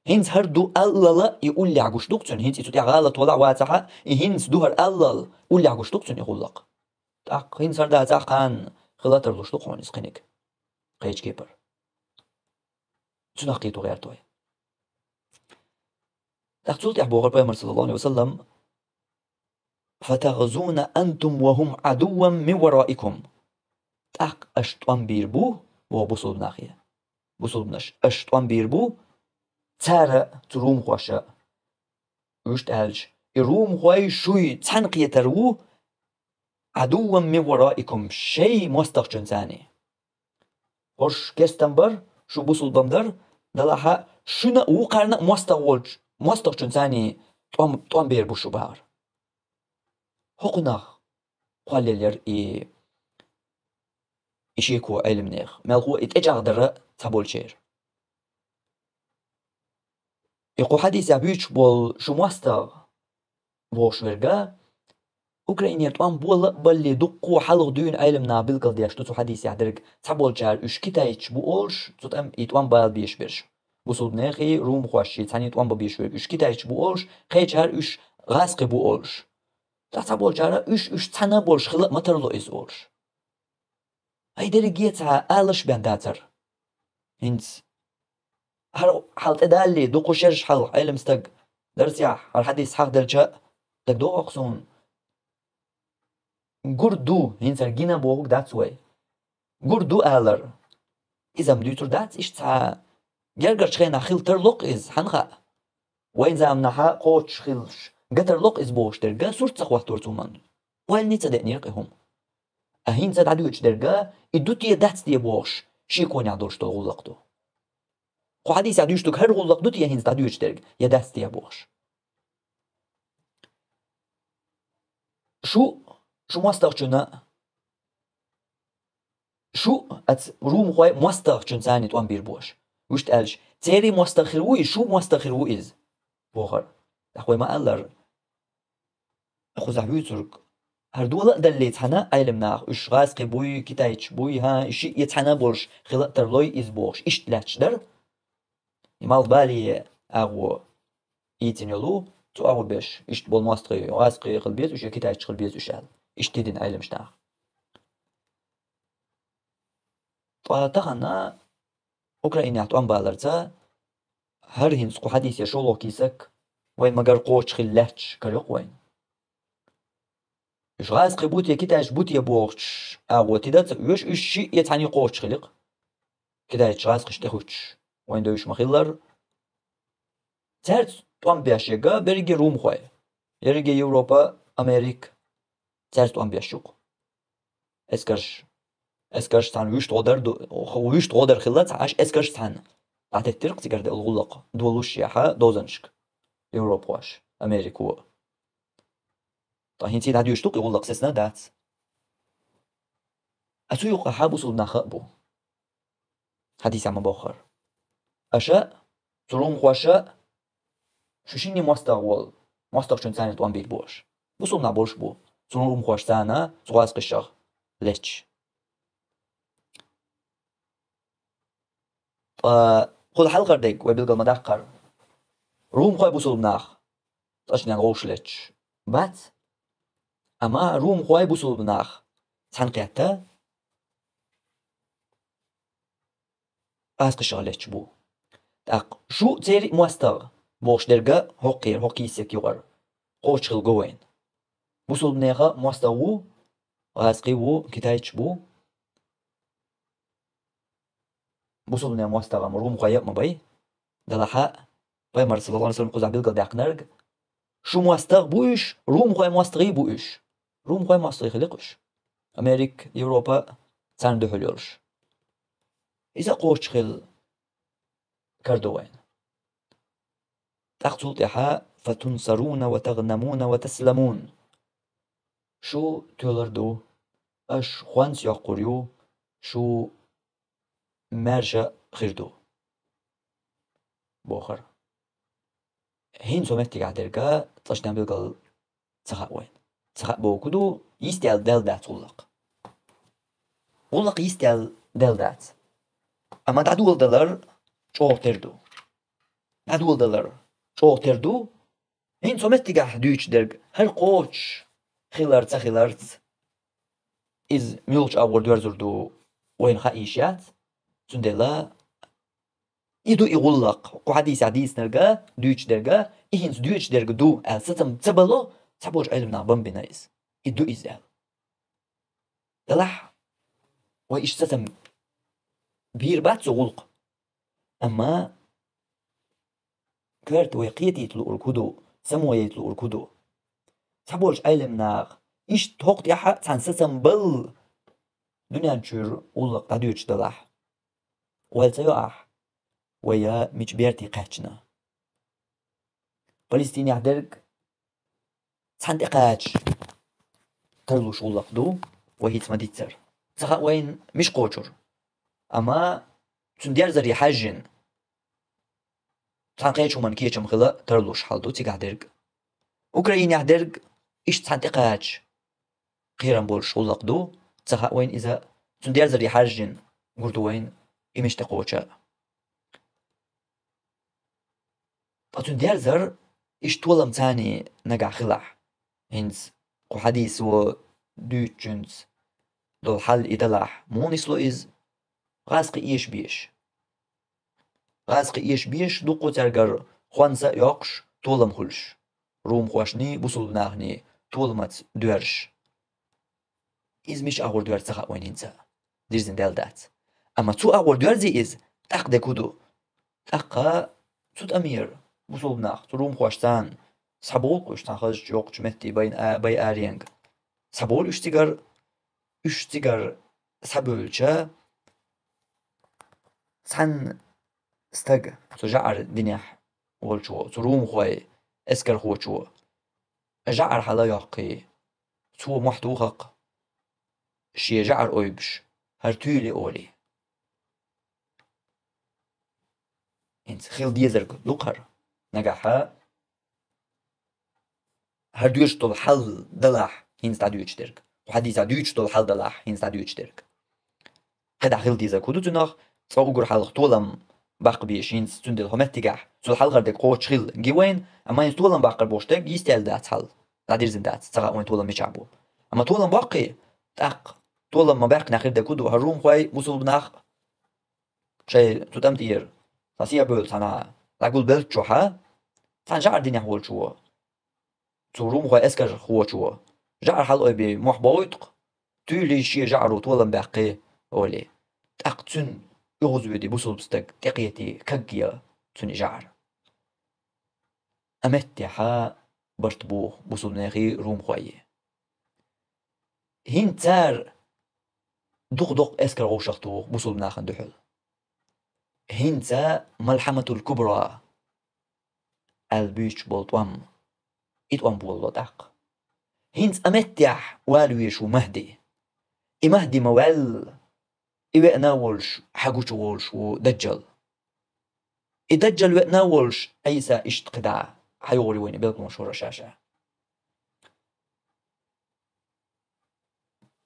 ХӀинца хӀара ду аллала и уллехь гуш ду-кх цуьнан, хӀинца и цу тӀехь гӀалат валахь а вацахь а, и хӀинца ду хӀара аллал уллехь гуш ду-кх цуьнан и гӀуллакх. ТӀаккха хӀинца хӀара дацахь, кхана хила тарлуш ду-кх хьуна иза кхиниг кхечу кепара. Цунах кхето гӀерта вай. ТӀаккха цул тӀаьхьа бохура Пайхамара, саллаллаху Ӏалайхи ва саллам: «فتغزون أنتم وهم عدوا من ورائكم». ТӀаккха аша тӀом бийр бу, боху бусулба нахе. Бусулбанаш, аша тӀом бийр бу, цара, цу румахоша, вуьшта аьлча, и румахой шуй цхьаьна кхетар ву, «عدوا من ورائكم», шайн мостагӀчунцаний. ХӀорш керстам бар, шу бусулба ма дара, делахь а шуна а вукхарна а мостагӀа волчу мостагӀчунцаний тӀом, тӀом бер бу шу бахара. ХӀокхунах кхоллаелира и, и шеко Ӏелимнехан, мелхо а и тӀечӀагӀдара цхьаболчеран. И кху хьадисехь буьйцуш болу шу мостагӀа бохуш верг а, Украинера тӀом бола а балле, дуккха а хьалха дуьйна Ӏелимнаха билгалдеш ду цу хьадисехь дерг, цхьаболчара уьш китайцаш бу олуш, цу тӀам и тӀом бала безаш берш. Бусулба нехий, румахошший цхьаьний тӀом бан безаш верг уьш китайцаш бу олуш, кхечара уьш гӀазкхий бу олуш. Ткъа цхьаболчара уьш, уьш цхьаьна болуш хила а ма тарло иза олуш. Ай, дерриге а цхьа алаш бен дацара. ХӀинца хӀара хьал тӀедаллий, дукха шераш хьалха Ӏелам стаг дарсехь хӀара хьадис хьахделча, дагадогӀу-кх суна. Гур ду, хӀинца хӀара гина бохург дац вай. Гур ду алар. Иза-м дуьйцур дац иштта цхьа. Гергарчу хенахь хила тарло-кх иза, хьан хаьа? Вайн заманахьа кхочуш хилча, гатарло-кх иза бохуш дерг а сурт ца хӀоттора цу хӀуманна. Ойла ца деънера-кх и хӀума. А хӀинца дӀадоьдуш дерг а, и ду те, дац те бохуш, шеконехь долуш долу гӀуллакх ду. Кху хьадисехь дуьйцуш дерг хӀара гӀуллакх ду те хӀинца дӀадоьдуш дерг, я дац те бохуш. Шу шу мостагӀчунна, шу, ац, румхой мостагӀчун царни тӀом бийр бу аш. Вуьшта аьлча, церий мостагӀа хир ву иза, шу мостагӀа хир ву иза, бохар. ТӀаккха вай ма аллара, кхузахь вуьйцург, хӀара дола а даллалц цхьана Ӏелам нах, уьш гӀазкхий буй, китайцаш буй, хӀа, и шиъ е цхьана болуш хила а тарлой иза бохуш, иштта лаьтташ дара. И малхбале агӀо ийцина йолу, цу агӀо беш, иштта болу мостагӀий, гӀазкхий хила беза уьш, я китайцаш хила беза уьш аьлла. Иштта дина Ӏеламаш нах. Ткъа тахана Украинехь тӀом баларца, хӀара хӀинца кху хьадисера шолгӀа кийсак вайн магар кхочуш хила лаьтташ карайо-кх вайна. Уьш гӀазкхий бу те, китайцаш бу те бохучу агӀо тида а ца оьшу, уьш шиъ е цхьаьна кхочуш хили-кх. Китайцаш гӀазкхашна тӀехуьттуш вайна девзаш ма-хиллара. Цаьрца тӀом беш ерг берриге румхой, ерриге Европа, Америка, цаьрца тӀом беш ю-кх. Эскарш, эскарш цхьаьна вуьшта гӀо дар ду, вуьшта гӀо дар хилла, цхьа аша эскарш цхьаьна дӀатеттира-кх цигара делла гӀуллакх долушшехьа дозанашка, европахоша, Америко. Ткъа хӀинца и дӀадоьшуш ду-кх и гӀуллакх, сецна дац. А цу юкъахьа бусулба нах а бу. Хьадисехь ма-боххара. Аша, цу румхоша, шу шинне мостагӀа волу, мостагӀчун царна тӀом бийр бу аша. Бусулба нах болуш бу, цу румхоша царна, цу гӀазкхашах летташ. Ткъа кхул хьалхара дерг вай билгал ма-даккхара. Румхой бусулба нах цӀа чу нен вовшах летташ бац. Амма румхой бусулба нах цхьаьна кхетта, гӀазкхашах летташ бу. ТӀаккха шу церан а мостагӀа бохуш дерг а хӀокхера, хӀокху кийсак юкъара кхочуш хила го вайна. Бусулбанеха мостагӀа ву, гӀазкхий ву, китайцаш бу. Бусулбанех мостагӀа-м румхой а ма бай. Делахь а, пайхамар, саллаллаху алейхи ва саллам, кхузахь билгалдаьккхинарг: шу мостагӀа бу уьш, румхой мостагӀий бу уьш. Румхой мостагӀий хили-кх уьш. Америка, Европа царна дуьхьал йолуш. Иза кхочуш хила карадо вайна. ТӀаккха цул тӀаьхьа: «Фатунсаруна ва тагънамуна ва таслямун». Шу тоьлар ду, аша хӀонс йоккхур ю, шу маьрша хир ду, бохар. ХӀинца цу меттигехь дерг а цӀа чу нен билгал ца хаьа вайна. Ца хаьа бохург ду, йистел дел дац гӀуллакх. ГӀуллакх йистел дел дац. Амма дӀадоладалар чӀогӀа тера ду. ДӀадоладалар чӀогӀа тера ду. ХӀинца цу меттигехь дуьйцуш дерг хӀара кхочуш хилар ца хиларца, иза муьлхачу агӀор доьрзур ду, вайна хаа йиш яц. Цундела и ду и гӀуллакх, кху хьадисехь дийцинарг а, дуьйцуш дерг а, и хӀинца доьшуш дерг ду аьлла сацам ца бало, цхьаболчу Ӏелам наха бан бина иза. И ду иза аьлла. Делахь, вай иштта сацам бийр бац цу гӀуллакх. Амма коьрта вай кхетийта луург хӀун ду, само яйта луург хӀун ду? Цхьаболчу Ӏелам наха иштта хӀокху тӀехь а цхьана сацам балла дуьнен чуьра гӀуллакх дӀадоьдуш далахь, ойла ца йо ахь, вай мича берте кхаьчна? Палестинехь дерг цхьаьна тӀекхача тарлуш гӀуллакх ду, вай хӀинца ма-дийццара. Ца хаьа вайна мича кхочур. Амма цуьнан дерзаре хьаьжжина, цхьана кхечу хӀуманна кечам хила тарлуш хьал ду цигахь дерг. Украинехь дерг иштта цхьаьна тӀекхача кхерам болуш гӀуллакх ду, ца хаьа вайна иза, цуьнан дерзаре хьаьжжина гур ду вайна и мича тӀекхочу. Ткъа цуьнан дерзар иштта толам царний нагахь хилахь, хӀинца кху хьадисо дуьйцучуьнца долу хьал и далахь, муха нисло иза? ГӀазкхи эшабезаш. ГӀазкхи эшабезаш, дуккха цаьргара хӀонс а йоккхуш, толам хуьлуш, румхошний, бусулба нахний толамца доьрзуш. Иза мича агӀор доьрзу ца хаьа вайна хӀинца, дирзина дел дац. Амма цу агӀор доьрзий иза, тӀаккха дерг хӀун ду? ТӀаккха цу тӀамера бусулба нах, цу румхошца цхьаболу уьш цхьана хазачу йоккхачу метте бай а-, бай аренга. Схьаболу уьш цигара, уьш цигара схьабевлча, цхьана стага, цу жӀар динехь волчо, цу румхойн эскархочо жӀар хьала йоккхий, цо мохь тухакх, шен жӀар ойбуш, хӀара туьйла олий. ХӀинца хила дезарг ду-кх хӀара. Нагахь хӀара доьшуш долу хьал далахь, хӀинца дӀадоьдуш дерг. Кху хьадисехь дуьйцуш долу хьал далахь, хӀинца дӀадоьдуш дерг. КхидӀа хила дезарг хӀун ду цунах? Цкъа уггар хьалха толам баккха безаш, хӀинца цундела хӀокху меттигехь цул хьалхара дерг кхочуш хила гина вайна, амма хӀинца толам баккхар бохуш дерг йистехь дац хьал. ДӀадирзина дац, ца хаьа вайна толам мичахь бу. Амма толам боккхий, тӀаккха толам ма баьккхинехь хир дерг хӀун ду? ХӀара румхой, бусулба нах шайн цу тӀам тӀера, цхьа сехьабевлла цхьана дӀагулбеллачу хьа, цхьана жӀар динехь волчо, цу румхойн эскархочо, жӀар хьалаойбий мохь бовуьйту-кх, туьйлий шен жӀаро толам баьккхий олий. ТӀаккха цуьнан оьгӀазвоьдий бусулба стаг, тӀекхетий, кагъяй цуьнан и жӀар. Амма меттехь барт бу бусулба нахий, румхойи. ХӀинца цара дукха-дукха эскар вовшахтуху бусулба нахана дуьхьал. ХӀинца Малхьаматул Кубра аьлла буьйцуш болу тӀом, и тӀом болало тӀаккха. ХӀинца амма меттехь вала везаш ву Махьди. И Махьди ма ваьлла, и веана а волуш, хьагучу волуш ву Даджал. И Даджал веана а волуш, Ӏийса иштта кхидӀа хьайогӀур ю вайна белгалонаш хӀора ша-ша.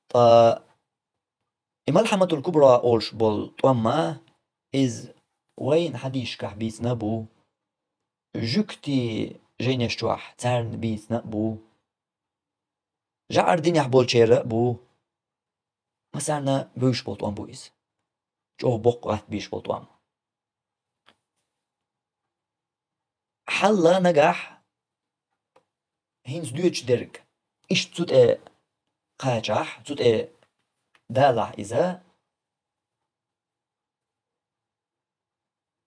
Ткъа и Малхьаматул Кубра олуш болу тӀом ма, иза вайна хьадисашкахь бийцина а бу, жуьгтийн жайнаш чохь царна бийцина а бу, жӀар динехь болчеран а бу, массарна а бевзаш болу тӀом бу иза. ЧӀогӀа боккха гӀатта бийш болу тӀом. Хьалла нагахь хӀинца доьдуш дерг, иштта цу тӀе кхачахь, цу тӀе далахь иза,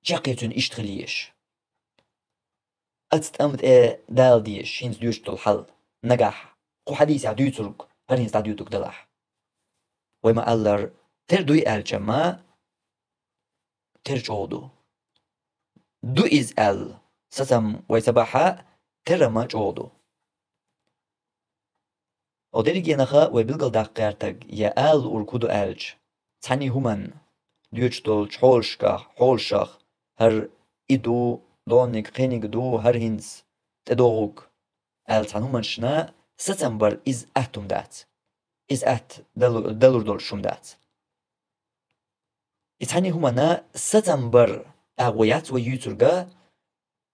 чаккхе цуьнан иштта хила езаш. Оцу тӀам тӀе дала дезаш, хӀинца доьдуш долу хьал, нагахь кху хьадисехь дуьйцург, хӀара хӀинца дӀадоьдург далахь. Вай ма-аллара, тера дуй аьлча ма, тера чӀогӀа ду. Ду иза аьлла, сацам вай ца бахь а, тера ма чӀогӀа ду. Оцу дерригенах вай билгалдаккха гӀертарг я ала луург хӀун ду аьлча, цхьаьний хӀуманна, доьдуш долчу хьолашкахь, хьолашах, хӀара и ду, донниг, кхиниг ду, хӀара хӀинца тӀедогӀург аьлла цхьана хӀуманашна сацам бар иза атта хӀума дац. Иза атта далу-, далур долуш хӀума дац. И цхьаьний хӀуманна сацам бар агӀо яц вай юьйцург,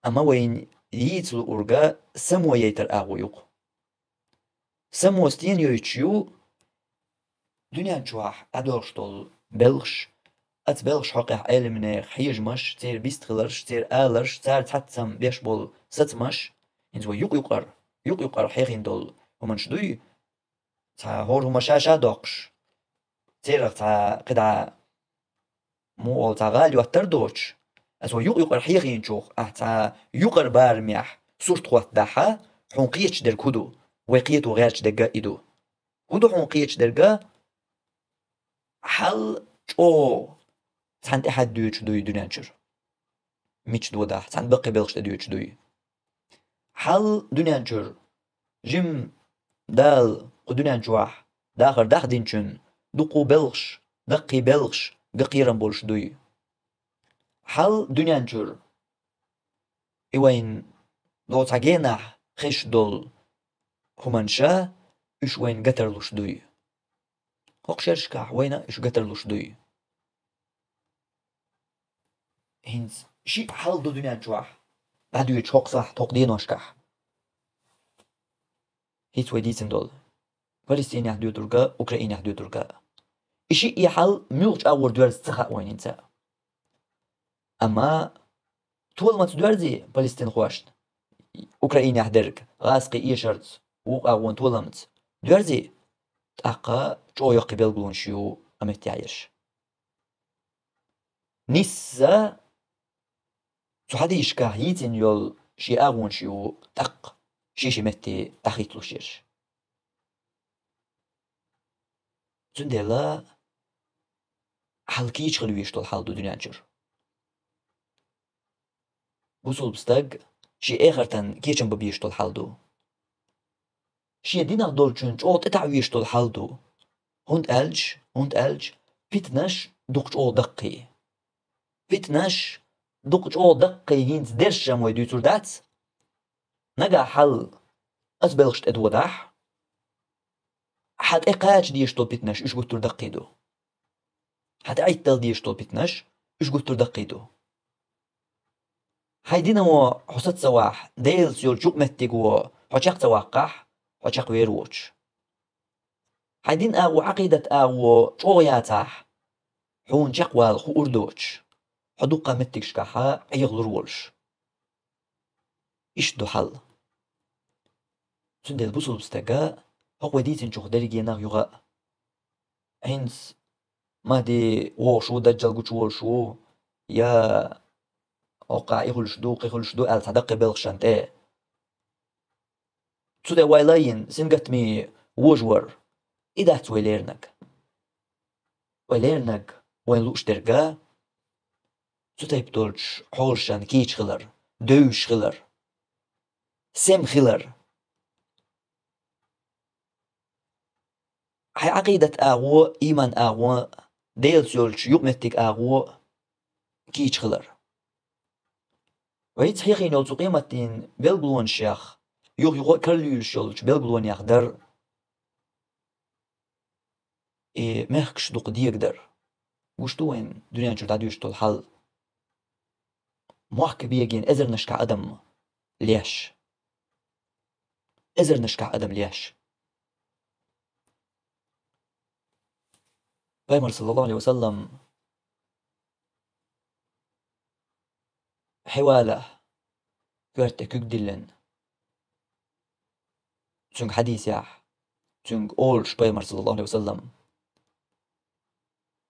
амма вайна йийца луург само яйтар агӀо ю-кх. Само стенна йойтуш ю? Дуьнен чохь дӀадоьлхуш долу белхаш, оцу белхаш хьокъехь Ӏеламнехан хьежамаш, церан вистхиларш, церан аларш, цара цхьаццам беш болу сацамаш, хӀинца вай юкъ-юкъара, юкъ-юкъара хьехийна долу хӀуманаш дуй, цхьа хӀора хӀума ша-ша доккхуш, церах цхьа кхидӀа муха олу цхьа гӀала йоттар доцуш, аса вай юкъ-юкъара хьехийначух, ахь цхьа юкъара барамехь сурт хӀоттадахь, хьуна кхеташ дерг хӀун ду? Вай кхето гӀерташ дерг а и ду. ХӀун ду хьуна кхеташ дерг? Хьал чӀогӀа цхьаьна тӀаьхьа доьдуш дуй дуьнен чуьра? Мича додахь, цхьаьна баккхий белхаш тӀе доьдуш дуй? Хьал дуьнен чуьра, жима Дала кху дуьнен чохь дахар дахдинчун дуккха белхаш, даккхий белхаш ган кхерам болуш дуй? Хьал дуьнен чуьра, и вайн догӀу цхьа генахь хезаш долу хӀуманаш, уьш вайн ган тарлуш дуй? ХӀокху шерашкахь вайна уьш ган тарлуш дуй? ХӀинца шиъ хьал ду дуьнен чохь дӀадоьдуш хӀокху сахьт, хӀокху деношкахь. ХӀинца вай дийцина долу Палестинехь доьдург а, Украинехь доьдург а. И шиъ и хьал муьлхачу агӀор доьрзу ца хаьа вайна хӀинца. Амма толамца доьрзий палестинхошна Украинехь дерг, гӀазкхий эшарца, вукху агӀон толамца доьрзий, тӀаккха чӀогӀа йоккхий белгалонаш ю а меттехь ерш. Нисса цу хьадисашкахь йийцина йолу шен агӀонаш ю тӀаккха шен-шен метте дӀахӀитталуш ерш. Цундела хьал кийча хила везаш долу хьал ду дуьнен чуьра. Бусулба стаг шен эхартан кечам бан безаш долу хьал ду. шен динах долчун чӀогӀа тӀетаӀа везаш долу хьал ду. ХӀунда аьлча, хӀунда аьлча, питанаш дукха чӀогӀа даккхий. Питанаш дукха чӀогӀа даккхий хӀинца дерш-м вай дуьйцур дац. Нагахь хьал аса белхаш тӀедодахь, хьан тӀе кхача дезаш долу питанаш уьш гуттар даккхий ду. Хьан тӀе Ӏиттал дезаш долу питанаш уьш гуттар даккхий ду. Хьайн дино хьо саца ца вахь, Делаца йолчу юкъаметтиго хьо чекх ца ваккхахь, хьо чекхвер воцуш. Хьайн дин агӀо, Ӏакъидат агӀо чӀогӀа яцахь, хьуна чекхвала хуур доцуш, хьо дуккха меттигашкахьа Ӏехалур волуш. Иштта ду хьал. Цундела бусулба стага хӀокху вай дийцинчух дерриге нах юха а, хӀинца Махьди вогӀуш ву, Даджал гучуволуш ву, я хӀокхахь и хуьлуш ду, кхин хуьлуш ду аьлла цхьа даккхий белхашна тӀе. Цу тӀе вай лайна сингаттаме вожавар, и дац вай леринарг. Вай леринарг вайна лууш дерг а, цу тайпа долчу хьолашна кийча хилар, девзаш хилар, сема хилар. Хьайн Ӏакъидат агӀо, ийман агӀо, Делаца йолчу юкъаметтиг агӀо кийча хилар. Вай хӀинца хьехийна йолу цу къематдийнан белгалонашех, юха-юха а карла юьйлуш йолчу белгалонех дара и мехкаш дукха дегадар. Гуш ду вайн дуьнен чуьра дӀадоьдуш долу хьал. Мохк бегийна эзарнашкахь адам леш. Эзарнашкахь адам леш. Пайхамар, саллаллаху Ӏалайхи ва саллам, Хьивала коьрта тӀе куьг диллина, цуьнга хьадийсехь, цуьнга олуш Пайхамар, саллаллаху Ӏалайхи ва саллам: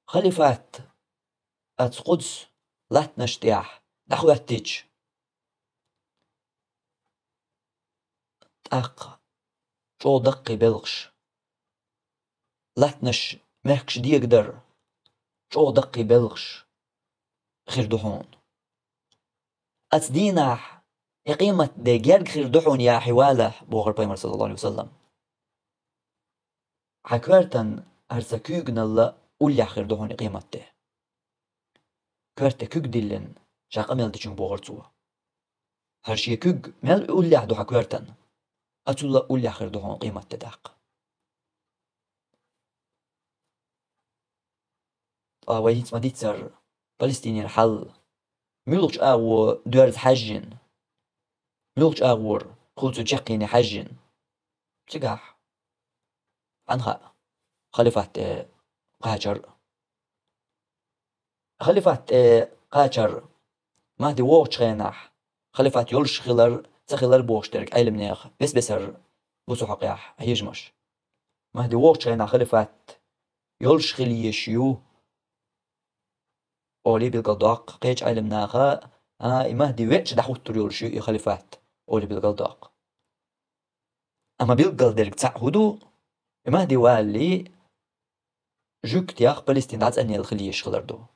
«Халифат оцу кхуза латтанаш тӀехь дӀахӀоьттича, тӀаккха чӀогӀа даккхий белхаш, латтанаш, мехкаш дегадар, чӀогӀа даккхий белхаш хир ду хьуна. Оцу дийнахь и къематде герга хир ду хьуна, я Хьивала», — бохура Пайхамар, саллаллаху Ӏалайхи ва саллам. «Хьан коьртан хӀара сан куьйганалла уллехь хир ду хьуна и къематде». Коьрта тӀе куьг диллина, ша къамел дечуьнга бохура цо: «ХӀара шен куьг мел уллехь ду хьан коьртан, оцул а уллехь хир ду хьуна къематде тӀаккха». Ткъа вай хӀинца ма-дийццара Палестинера хьал, муьлхачу агӀор доьрза хьаьжжина, муьлхачу агӀор хуьлу цуьнан чаккхене хьаьжжина. Цигахь хьанна хаьа халифат тӀе кхачар а. Халифат тӀе кхачар Махьди вогӀучу хенахь, халифат йолуш хилар, ца хилар бохуш дерг Ӏеламнехан бес-бесара бу цу хьокъехь хьежамаш. Махьди вогӀучу хенахь халифат йолуш хила езаш ю олий билгалдоккху кхечу Ӏеламнаха, а, и Махьди веача дӀахӀуттур йолуш ю и халифат олий билгалдоккху. Амма билггал дерг цхьаъ хӀун ду? И Махьди валале, жуьгтех Палестин дӀацӀанъелла хила езаш хилар ду.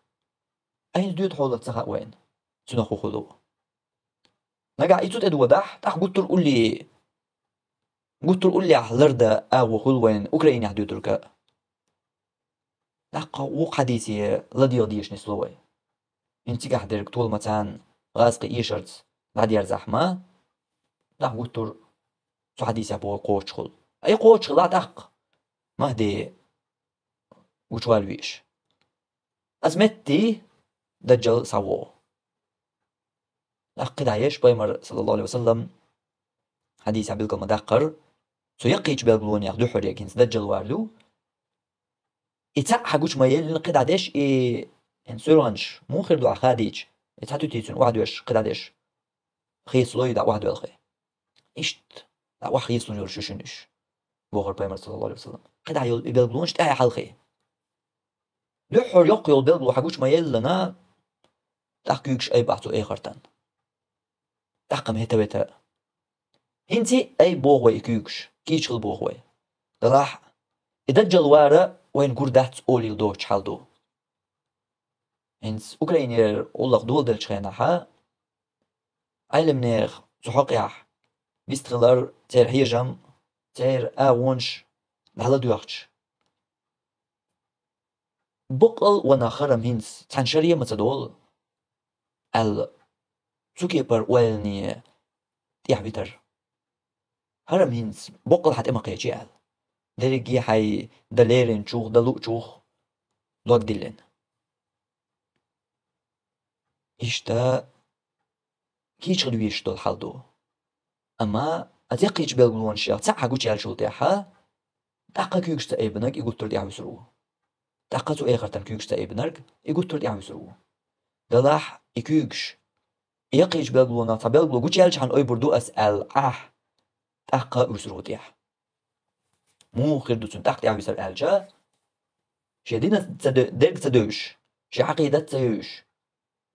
Ай, хӀинца доьду хьолах ца хаьа вайна, цунах хӀун хуьлу. Нагахь и цу тӀе додахь, тӀаккха гуттар а улле, гуттар а уллехь лардан агӀо хуьлу вайна Украинехь доьдург а. ТӀаккха вукху хьадисе ладегӀа дезаш нисло вай. ХӀинца цигахь дерг толамца, гӀазкхи эшарца дӀадерзахь ма, нах гуттар а цу хьадисехь бохург кхочушхуьлу. Ай, кхочушхилахь тӀаккха Махьди гучувала везаш. Оцу метте Даджал схьавогӀу. ТӀаккха кхидӀа еш Пайхамар, саллаллаху Ӏалайхи ва саллам, хьадисехь билгал ма-даккхара, цу яккхийчу белгалонех дуьххьара ерг хӀинца Даджал вар ду. И цхьаъ хьан гучу ма еллина кхидӀа деш, и хӀинца суьргӀанаш муха хир ду ахь хадийча, и цхьа туьти цуьнан охьадоьшуш кхидӀа деш, хецалой дӀа охьадоьлхий. Иштта дӀа охьахецалур йолуш ю шуна уьш, бохура Пайхамар, саллаллаху Ӏалайхи ва саллам. КхидӀа йолу и белгалонаш тӀаьхье хьалхий. Дуьххьара йоккха йолу белгало хьан гучу ма еллина, тӀаккха куьйгаш айбахь цу эхартан. ТӀаккха-м хӀета-вета. ХӀинца а айба боху вай и куьйгаш, кийча хила боху вай. Делахь а, и Даджал вар вайна гур дац олийла доцуш хьал ду. ХӀинца Украинера гӀуллакх доладеллачу хенахь, Ӏеламнехан цу хьокъехь вистхилар, церан хьежам, церан агӀонаш дӀаладоьгӀча. Боккъал а ванах хӀара-м хӀинца цхьана шера а ма ца долу, аьлла, цу кепара ойлане тӀехь витар. ХӀара-м хӀинца боккъал хьан тӀе ма кхечи аьлла. Дерриге хьайн дан леринчух, дан луучух дог диллина. Иштта кийча хила везаш долу хьал ду. Амма оцу яккхийчу билгалонашех цхьаъ хьан гучуяьллачул тӀаьхьа, тӀаккха куьйгаш ца айбинарг и гуттар а тӀаьхьа вуьсур ву. ТӀаккха цу эхартан куьйгаш ца айбинарг и гуттар а тӀаьхьа вуьсур ву. Делахь и куьйгаш, и яккхийчу билгалонах цхьа билгало гучуяьлчахьана ойбур ду ас аьлла, ахь тӀаккха а вуьсур ву тӀаьхьа. Муха хир ду цуьнан тӀаккха тӀаьхьа висар аьлча, шен дина ца де-, дерг ца девзаш, шен Ӏакъидат ца евзаш,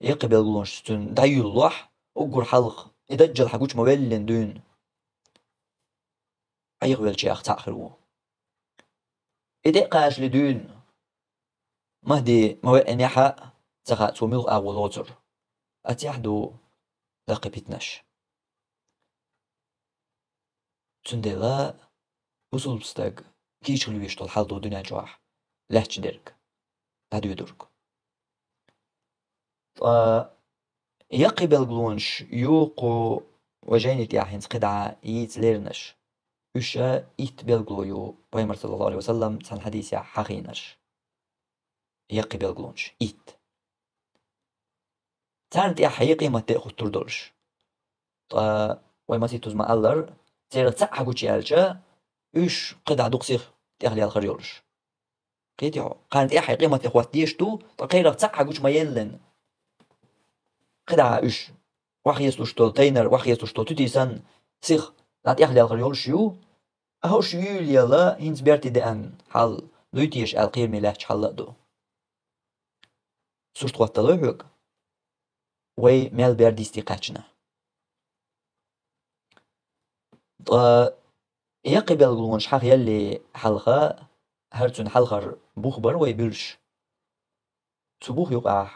яккхий билгалонаш цуьнан дӀаюьйлалахь, уггар хьалха и даджал хьан гучу ма веллина дуьйна, Ӏехавеллачех цхьаъ хир ву. И тӀе а кхачале дуьйна, Махьди ма веанехь а ца хаьа, цо муьлха агӀо лоцур. Оццехь ду даккхий питанаш. Цундела бусулба стаг кийча хила везаш долу хьал ду дуьнен чохь лаьтташ дерг, дӀадоьдург. Ткъа яккхий билгалонаш ю кху вай жайни тӀехь хӀинца кхидӀа йийца леринарш. Уьш итт билгало ю, Пайхамар, саллаллаху Ӏалайхи ва саллам, цхьана хьадисехь хьахийнарш. Яккхий билгалонаш итт. Царна тӀехь хьекъий ма-тте а хӀуттур долуш. Ткъа вай масийттаза ма-аллара, церан цхьаъ хьан гучуяьлча, уьш кхидӀа дукха сиха тӀехлелхар йолуш. Кхетий хьо? Кхарна тӀехь хьекъий ма-тте хӀоттадеш ду, ткъа кхерах цхьаъ хьан гучу ма-еллина. КхидӀа уьш охьахецалуш долу тайнар, охьахецалуш долу туьти санна, сиха дӀа тӀехлелхар йолуш ю, а уьш юьйлаелла, хӀинца берте деана хьал дуй теша аьлла кхераме лаьтташ хьал а ду. Сурт хӀотталой хьоьга, вай мел бер дисте кхаьчна. Ткъа яккхий билгалонаш хьахаеллале хьалха, хӀара цуьнан хьалхара бух бара вай буьллуш. Цу бухе юкъахь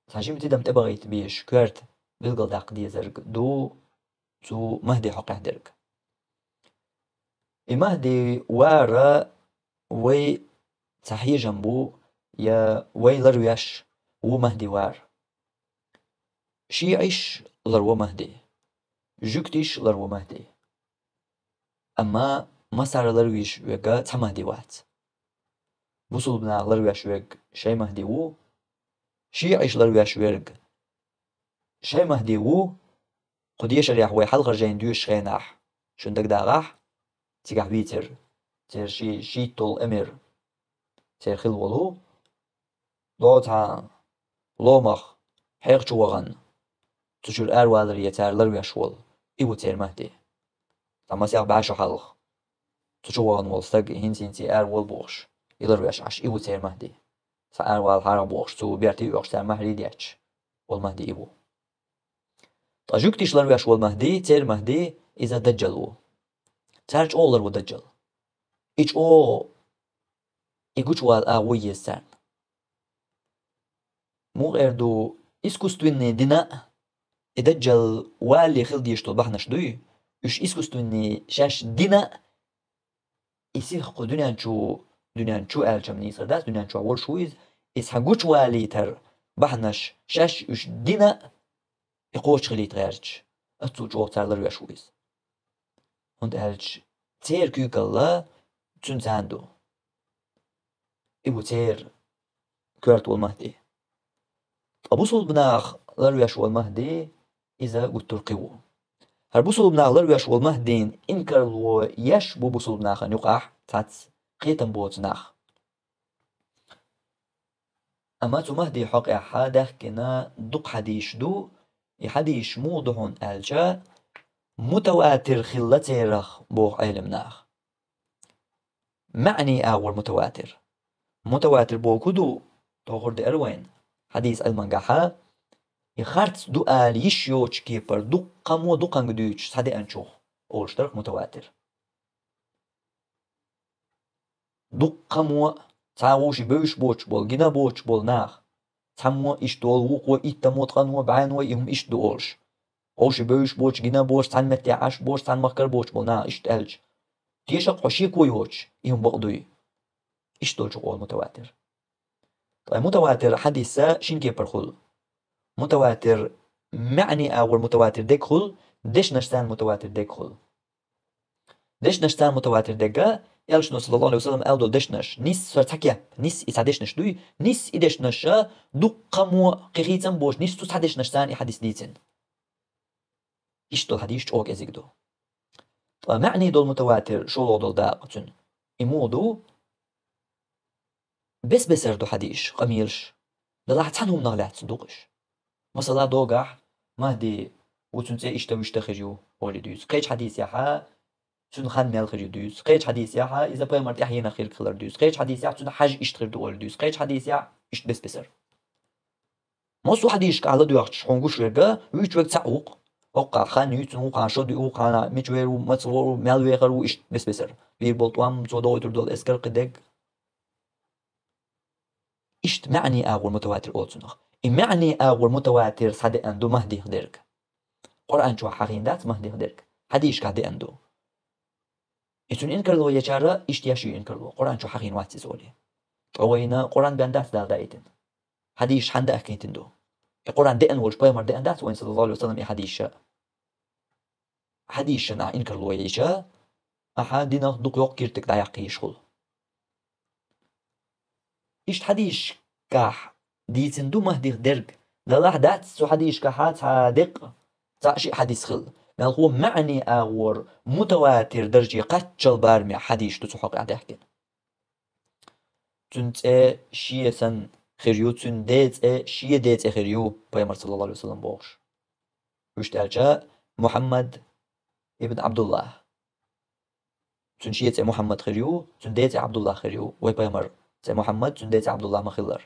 цхьа жима тидам тӀебахийта безаш коьрта билгалдаккха дезарг ду цу Махьди хьокъехь дерг. И Махьди вар вай цхьа хьежам бу, я вай ларвеш ву Махьди вар. ШиӀаш ларво Махьди, жуьгташ ларво Махьди. Амма массара ларвеш верг цхьа Махьди вац. Бусулба наха ларвеш верг шайн Махьди ву, шиӀаш ларвеш верг шайн Махьди ву. Кху дешарехь вай хьалхара жайна доьшучу хенахь шуна дагадогӀахь, цигахь вийцира церан ши-, шийтталгӀа эмир, церан хилла волу, догӀу цхьа ломах хьекха чу вахана, цу чуьра араваларе цара ларвеш волу, и ву церан Махьди. Цхьа масех бӀе шо хьалха цу чу вахана волу стаг хӀинца-хӀинца араволу бохуш, и ларвеш Ӏаш, и ву церан Махьди. Цхьа аравала хьарахь бохуш, цу берте а оьхуш, цара маьхьарий детташ волу Махьди и ву. Ткъа жуьгташ ларвеш волу Махьди, церан Махьди, иза Даджал ву. Цара чӀогӀа ларво Даджал. И чӀогӀа, и гучувала агӀо еза царна. Муха эр ду, искусственный дина а, и Даджал валале хила дезаш долу бахьанаш дуй, уьш искусственный шаьш дина а, и сиха кху дуьнен чу, дуьнен чу аьлча-м нийсара дац, дуьнен чохь волуш ву иза, и цхьа гучувалийтар бахьанаш шаьш уьш дина а, и кхочушхилийта гӀерташ, оццул чӀогӀа цара ларвеш ву иза. ХӀунда аьлча церан куьйгалла цуьнан царна ду. И ву церан коьрта волу Махьди. Ткъа бусулба наха ларвеш волу Махьди, иза гуттар а кхин ву. ХӀара бусулба наха ларвеш волу Махьдина инкарло еш бу бусулба нахана юкъахь цхьацца кхетам боцу нах. Амма цу Махьди хьокъехь даьхкина дукха хьадисаш ду, и хьадисаш муха ду хьуна аьлча, мутаватир хилла церах боху Ӏеламнаха. МаьӀни агӀор мутаватир. Мутаватир боху ду, тохур деара вайна, хьадис Ӏилмангахьа, и харц ду ала йиш йоцу кепара дуккха мо дукханга дуьйцуш схьадеанчух олуш дарх мутаватир. Дуккха мо, цхьа вовши бевзаш боцуш болу, гина боцуш болу нах. Цхьаммо иштта волу, вукхо иттамо, ткъано, бӀаьно и хӀума иштта ду олуш. Вовши бевзаш боцуш, гина боцуш, цхьана метте Ӏаш боцуш, цхьана махкара боцуш болу нах иштта аьлча, Дешах хьо шеко йоцуш, и хӀума бакъ дуй. Иштта долчух олу мутаватир. Ткъа мутаватир хьадис шин кепара хуьлу. Мутаватир маьӀне агӀор мутаватир дерг хуьлу, дешнашца мутаватир дерг хуьлу. Дешнашца мутаватир дерг, Элчано, саллаллаху Ӏалайхи ва саллам, аьлла долу дешнаш, нисса цхьа кеп, нисса и цхьа дешнаш дуй, нисса и дешнаш дуккха мо кхин хийцам боцуш, нисса цу цхьа дешнашца и хьадис дийцина. Иштта долу хьадис чӀогӀа кӀезиг ду. Ткъа маьӀне долу мутаватир шолгӀа долу дакъа цуьнан. И муха ду? Бес-бесара ду хьадисаш, къамелаш. Делахь цхьана хӀуманах лаьцна ду-кх уьш. Масала, догахь, Махьди ву, цуьнан цӀе иштта-вуьшта хир ю, олий дуьйцу. Кхечу хьадисехь, цуьнан хан мел хир ю дуьйцу. Кхечу хьадисехь, иза пайхамар тӀаьхьенах хир хилар дуьйцу. Кхечу хьадисехь, цуьнан хьаж иштта хир ду, олий дуьйцу. Кхечу хьадисехь, иштта бес-бесара. Массо а хьадисашкахь ладоьгӀча хьуна гуш верг, вуьйцуш верг цхьаъ ву-кх. ХӀокхахь хан юьйцун ву, кхана шо дуьйцу, кхана мича вер ву, маца вор ву, мел вехар ву, иштта бес-бесара. Вийр болу тӀом, цо дохуьйтур долу эскар, кхидерг. Иштта маьӀне агӀор мутаватир олу цунах. И маьӀне агӀор мутаватир схьадеана ду Махьдих дерг. Къуръан чохь хьахийна дац Махьдих дерг. Хьадисашкахь деана ду. И цуьнан инкарло ечара иштта еш ю инкарло. Къуръан чохь хьахийна вац иза олий. Ткъа вайна Къуръан бен дац Дала даийтина. Хьадисаш хьанна даьхкинтина ду? И Къуръан деана волчу пайхамар деана дац вайна, саллаллаху Ӏалайхи ва саллам, и хьадисаш? Хьадисашна ахь инкарло йича, ахьа динах дукха йоккха киртиг дӀаяккха йиш хуьлу. Иштта хьадисашкахь дийцина ду Махьдих дерг, делахь дац цу хьадисашкахь цхьа деккъа, цхьаъ-шиъ хьадис хилла. Мелхо маьӀне агӀор мутаватир дарже кхаччалц барамехь хьадисаш ду цу хьокъехь даьхкина. Цуьнан цӀе шен санна хир ю, цуьнан ден цӀе шен ден цӀе хир ю, пайхамар, саллаллаху Ӏалайхи ва саллам, бохуш. Вуьшта аьлча, Мухьаммад ибн Ӏабдуллахь. Цуьнан шен цӀе Мухьаммад хир ю, цуьнан ден цӀе Ӏабдуллахь хир ю, вай пайхамар цӀе Мухьаммад, цуьнан ден цӀе Ӏабдуллахь ма хиллара.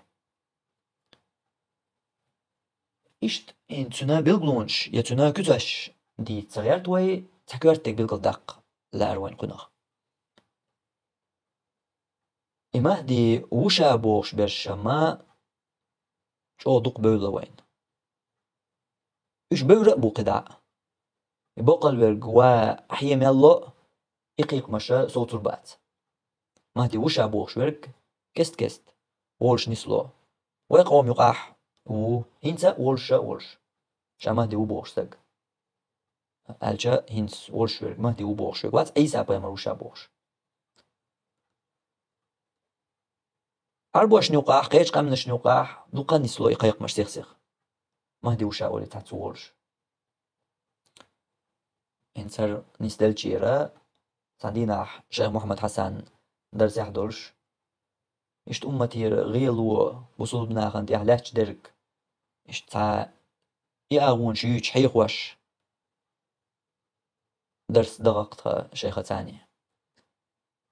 Иштта, хӀинца цуьнан билгалонаш я цуьнан куьцаш дийца ца гӀерта вай, цхьа коьртаниг билгалдаккха лаьара вайна кхунах. И Махьди ву ша бохуш берш ма чӀогӀа дукха бевлла вайна. Уьш бевр а бу кхидӀа а. И боккъал верг ва хье мел ло а, и кхайкхамаш совцур бац. Махьди ву ша бохуш верг кест-кеста волуш нисло. Вай къоман юкъахь ву, хӀинца а волуш а волуш. Ша Махьди ву бохуш стаг. Аьлча, хӀинца волуш верг Махьди ву бохуш верг вац, Ӏийса пайхамар ву ша бохуш. Ӏарбошна юкъахь, кхечу къаьмнашна юкъахь дукха нисло и кхайкхамаш сих-сиха. Махьди ву ша олий цхьацца волуш. ХӀинца хӀара нисделчера, цхьана дийнахь шайх Мухьаммад Хьасан дарсехь долуш, иштта умматера гӀело, бусулба нахана тӀехь лаьтташ дерг, иштта цхьа и агӀонаш юьйцуш хьехош, дарс дан гӀо тхан шайхаца.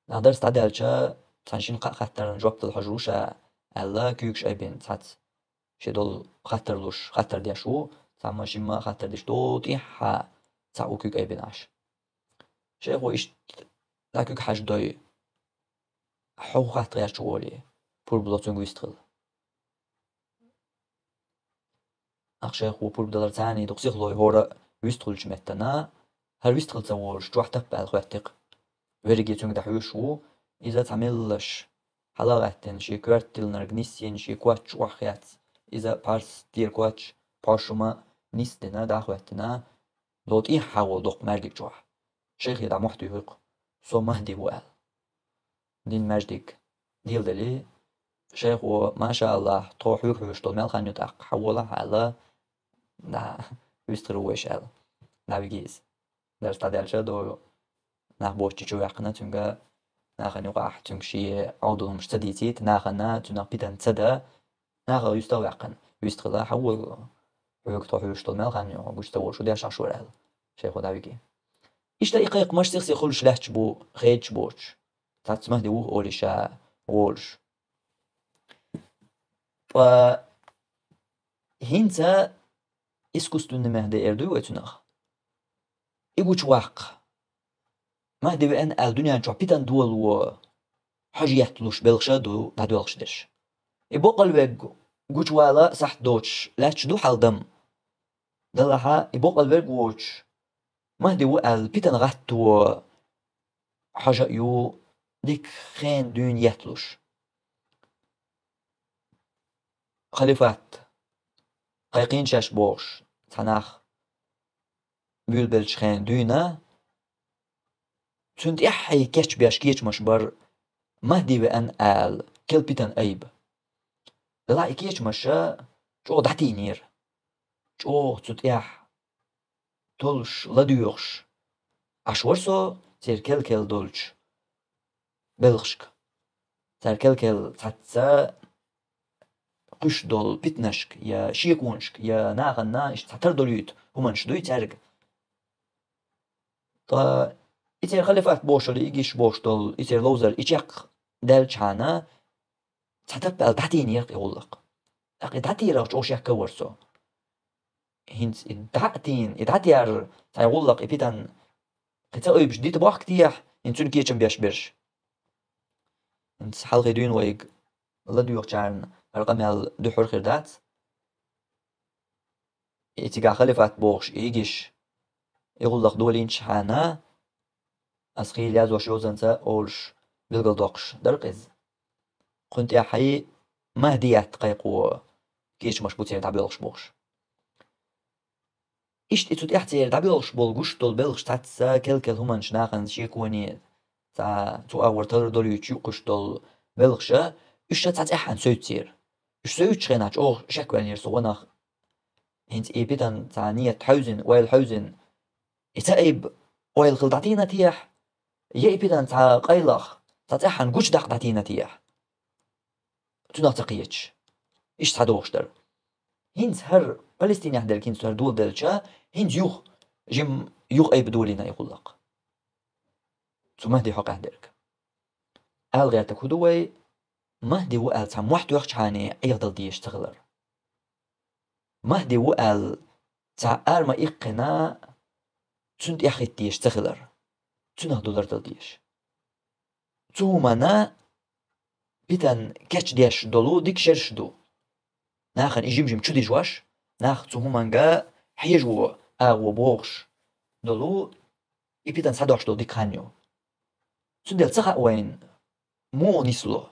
Нах дарс дӀадаьлча, цхьана шина-кхаа хаттарна жоп дала хьожуш ву ша, аьлла, куьйгаш айбина цхьацца. Шен долу хаттар луш, хаттар деш ву, цхьамма-шимма хаттар деш, догӀу тӀехьа цхьаъ ву куьг айбина Ӏаш. Шайхо иштта дӀа куьг хьаждой, хьо хӀун хатта гӀерташ ву олий, пурба ло цуьнга вистхила. Ахь шайхо пурба даларца дукха сихлой хӀора а вистхуьлучу меттана, хӀара вистхила ца волуш, чохь таппа аьлла хоьттира. Верриге цуьнга дӀахьоьжуш ву, иза цхьа меллаша хьала а гӀаьттина, шен коьрта тиллинарг нисйина, шен коч охьахецна, иза пхьарс тӀера коч, пхьош хӀума нисдина, дӀахӀоьттина, догӀу тӀехьа волу доккха маьждиг чохь. Шайхе дӀа мохь туьйхира-кх: «Со Махьди ву», – аьлла. Дин маьждиг диладелира. Шайхо: «Маша Аллах, тхо хьоьга хьоьжуш долу мел хан ю тӀаккха, хьан волахь», – аьлла, дӀа вистхир ву вайша аьлла, дӀавиги иза. Дарс дӀадаьлча догӀу нах боцчу чу ваьккхина цуьнга, нахана юкъахь цуьнга шен Ӏовдалумаш ца дийцийта, нахана цуьнах питана ца дан, нахах юьстах ваьккхина. Вистхила: «Хьан волахь, хьоьга тхо хьоьжуш долу мел хан ю, хьо гучу ца волуш, шу деш Ӏаш вара», – аьлла, шайхо дӀавиги. Иштта и кхайкхамаш сих-сиха хуьлуш лаьтташ бу, хедаш боцуш. Цхьацца Махьди ву олий ша волуш. Ткъа хӀинца искусственный Махьди эр дуй вай цунах? И гучуваккха. Махьди веана аьлла дуьнен чохь питана доло хьожа етталуш белхаш а ду дӀадоьлхуш дерш. И боккъал верг гучувала сахьт доцуш лаьтташ ду хьалдам. Делахь и боккъал верг воцуш, Махьди ву аьлла питана гӀатто хьажа а ю, дика хен дуьйна етталуш. Халифат кхайкхийна шаьш бохуш, цхьа нах буьйлабеллачу хен дуьйна, цуьнан тӀаьххье кечбеш кечамаш бара, Махьди веана ала, керла питана айба. Делахь и кечамаш чӀогӀа дӀатийнера. ЧӀогӀа цу тӀехь толлуш, ладоьгӀуш Ӏаш вара со церан керла-керла долчу белхашка. Цара керла-керла цхьацца кхуьуш долу питанашка, я шеконашка, я нахана иштта цхьа тардолуьйту хӀуманаш дуй цаьрга. Ткъа и церан халифат бохуш долу, и гиш бохуш долу, и церан ловзар, и чекх даьллачхьана, цхьа таппа аьлла дӀатийнера и гӀуллакх. ТӀаккха и дӀатийрах чӀогӀа шекка вара со. ХӀинца и дӀа а тийна, и дӀатаьрра цхьа гӀуллакх, и питана кхин ца айбаш дита бохку техьа, хӀинца цуьнан кечам беш берш. ХӀинца хьалхе дуьйна вайга ладоьгӀучарна хӀара къамел дуьххьара хир дац. И цигахь халифат бохуш, и гиш, и гӀуллакх долийначхьана, ас хийла язъеш йозанца олуш билгалдоккхуш дара иза. Кхуьнан тӀаьххье Махьдият кхайкхо кечамаш бу церан дӀабоьлхуш бохуш. Иштта и цу тӀехь церан дӀабоьлхуш болу гуш долу белхаш цхьацца керла-керла хӀуманаш нахана шеконе, цхьа цу агӀор тардолуьйтуш юккъуш долу белхаша, уьш ша цхьа цӀеххьана соьцура. Уьш соьцучу хенахь чӀогӀа шекваьллера со гӀо нах. ХӀинца и питана цхьа нийят хьаьвзина, ойла хьаьвзина, и ца айба ойла хила дӀатийна техьа, я и питана цхьа къайлаха, цхьа цӀеххьана гучудаккха дӀатийна техьа, цунах ца кхеташ. Иштта схьадогӀуш дара. ХӀинца хӀара Палестинехь дерг хӀинца хӀара доладелча, хӀинца юха, жимма юха айба долийна и гӀуллакх. Цу Махьди хьокъехь дерг. Ала гӀертарг хӀун ду вай, Махьди ву аьлла цхьа мохь тоьхчахьана Ӏехадала дезаш ца хилар. Махьди ву аьлла цхьа ара ма иккхина, цуьнан тӀехь хӀитта дезаш ца хилар. Цуьнах ду лардала дезаш. Цу хӀуманна питана кечдеш долу дика шераш ду. Нахана и жим-жим чу дижош, нах цу хӀуманга хьежаво агӀо бохуш долу, и питана схьадохуш долу дика хан ю. Цундела ца хаьа вайна, муха нисло,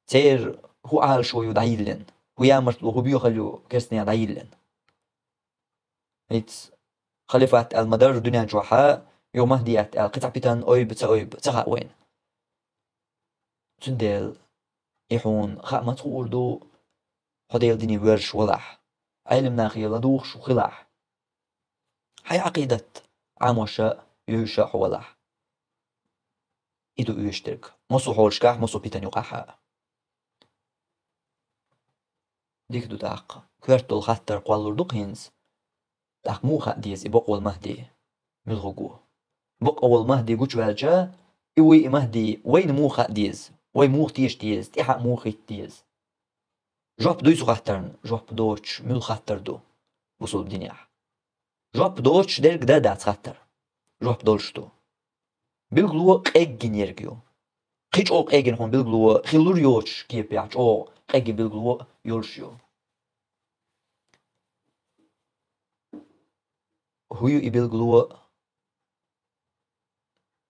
церан хӀун Ӏалашо ю дӀайиллина, хӀун ямартло, хӀун боьхалла ю керстанех дӀайиллина. ХӀинца халифат аьлла ма-дарра дуьнен чохь, юха Махьдият аьлла кхин цхьа питана ойба, ца ойба, ца хаьа вайна. Цундела и хьуна хаа маца хуур ду, хьо Делан дине воьрзуш валахь, Ӏелам нахе ладугӀуш хилахь, хьайн Ӏакъидат Ӏамош а, йовзуш а хьо валахь. И ду оьшург. Массо а хьолашкахь, массо а питана юкъахь а. Дика ду тӀаккха. Коьрта долу хаттар кхоллалур ду-кх хӀинца. ТӀаккха муха хаьа деза и бакъволу Махьди? Муьлха ву? Бакъволу Махьди гучуваьлча, и вуй и Махьди, вайна муха хаьа деза? Вай муха теша деза? ТӀаьхьа муха хӀитта деза? Жоп дуй цу хаттарна? Жоп доцуш муьлха хаттар ду бусулба динехь? Жоп доцуш дерг дан дац хаттар. Жоп долуш ду. Билгало къеггинарг ю. Кхин чӀогӀа къеггина хьуна билгало хилур йоцуш кепехь чӀогӀа къеггина билгало йолуш ю. ХӀун ю и билгало?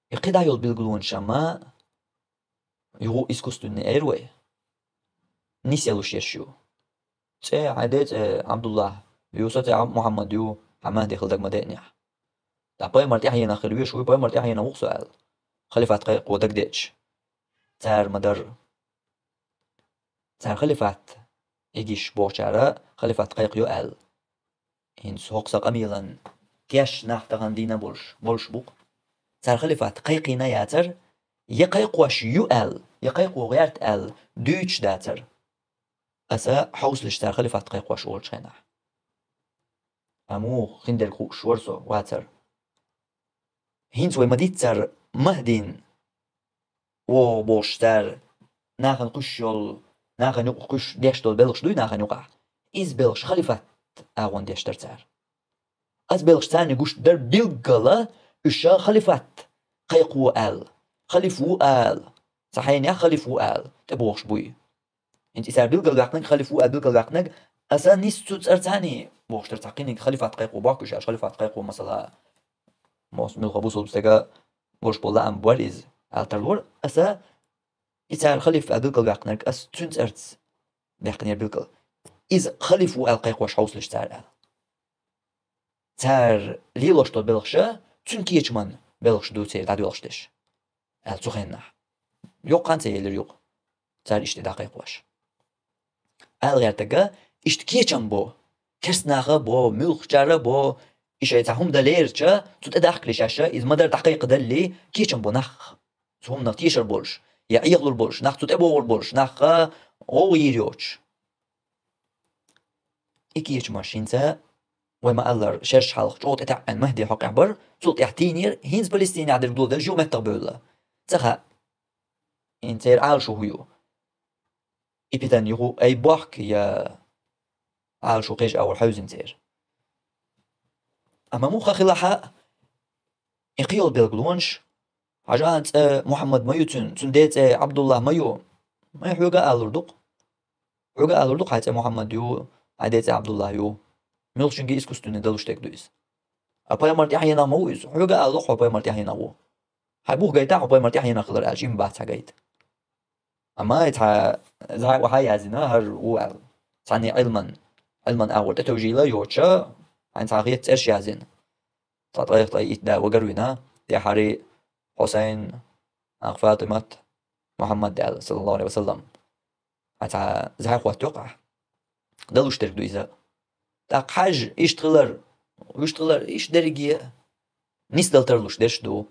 И кхидӀа йолу билгалонаш ма ю, искусственный эр вай. Нисъялуш ерш ю. ЦӀе, хьайн ден цӀе Ӏабдуллахь ю, сан цӀе Мухьаммад ю, хьан Махьди хила дага ма деънехь. Ткъа пайхамар тӀаьхьенах хила везаш вуй, пайхамар тӀаьхьенах ву-кх со аьлла, халифат кхайкхо дагадеъча, цара ма-дарра. Цара халифат, и гиш бохучара халифат кхайкхайо аьлла. ХӀинца хӀокху сан къамелан кеш нах тахана дийна болуш, болуш бу-кх. Цара халифат кхайкхийна яцара, я кхайкхош ю аьлла, я кхайкхо гӀерта аьлла, дуьйцуш дацара. Аса хьовсалаш цара халифат кхайкхош олучу хенахь. Амма муха хиндерг хууш вара со, вацара. ХӀинца вай ма-диццара Махьдин вогӀу бохуш цара, нахана кхуьуш йолу, нахана юкъа кхуьуш деш долу белхаш дуй нахана юкъахь? Иза белхаш халифат агӀон деш дара цара. Аса белхаш царна гуш дара билггала, уьш ша халифат кхайкхо аьлла, халиф ву ала, цхьа хьенех халиф ву ала, тӀебохуш буй. ХӀинца и цара билгалваьккхинарг, халиф ву аьлла билгалваьккхинарг, аса нис цу цӀарца цхьаьний бохуш дара цхьа кхиниг, халифат кхайкхо бохку уьш аьлла, халифат кхайкхо, масала, мос-, муьлха бусулба стага луш болу лаам бара иза. аьлла тарлора аса, и цара халиф аьлла билгалваьккхинарг аса цуьнан цӀарца даьккхинера билгал. Иза халиф ву аьлла кхайкхош хьовсалаш цара аьлла. Цара лелош долу белхаш цуьнан кечаман белхаш ду церан дӀадоьлхуш дерш аьлла цу хенахь. Йоккха хан ца елира юкъа, цара иштта дӀакхайкхош. Ала гӀертарг, иштта кечам бо, керстанаха бо, муьлххачара бо, и шайн цхьа хӀума дан лерча, цу тӀе дахкале шаьш, иза ма-дарра дӀакхайкхадалле, кечам бо нах. Цу хӀуманах тешар болуш, я Ӏехалур болуш, нах цу тӀе богӀур болуш, нах гӀовгӀа йийр йоцуш. И кечамаш хӀинца, вай ма-аллара, шераш хьалха чӀогӀа тӀетаьӀӀина Махди хьокъехь бара, цул тӀаьхьа тийнера, хӀинца Палестинехь дерг доладеш ю меттах бевлла. Ца хаьа, хӀинца церан Ӏалашо хӀун ю? И питана юха ай бохк я Ӏалашо кхечу агӀор хьаьвзина церан. Амма муха хилахь а, и кхийолу белгалонаш, хьажа цӀе Мухьаммад ма ю цуьнан, цуьнан ден цӀе Ӏабдуллахь ма ю. Ма хьоьга а алур ду-кх. Хьоьга а алур ду-кх, хьайн цӀе Мухьаммад ю, хьайн ден цӀе Ӏабдуллахь ю. Муьлххачуьнга искусственный далуш дерг ду иза. А пайхамар тӀаьхьенах ма ву иза. Хьоьга а алу-кх, хьо пайхамар тӀаьхьенах ву. Хьайн бух гайта, хьо пайхамар тӀаьхьенах хилар аьлча, и ма бац хьан гайта. Амма и цхьа зӀе-, ваха яздина, хӀара ву аьлла. Цхьанне Ӏилман, Ӏилман агӀор тӀетевжийла йоцуша, хьайна цхьа хетта цӀераш яздина. Цхьа ткъех ткъе итт да вагар вина, тӀаьххьара Хьусайн, нах ФатӀимат, Мухьаммад аьлла, саллаллаху Ӏалайхи ва саллам. Хьан цхьа зӀе хӀоттайо-кх ахь. Далуш дерг ду иза. ТӀаккха хьажа, иштта хилар, вуьшта хилар, иштта дерриге а нисдала тарлуш дерш ду.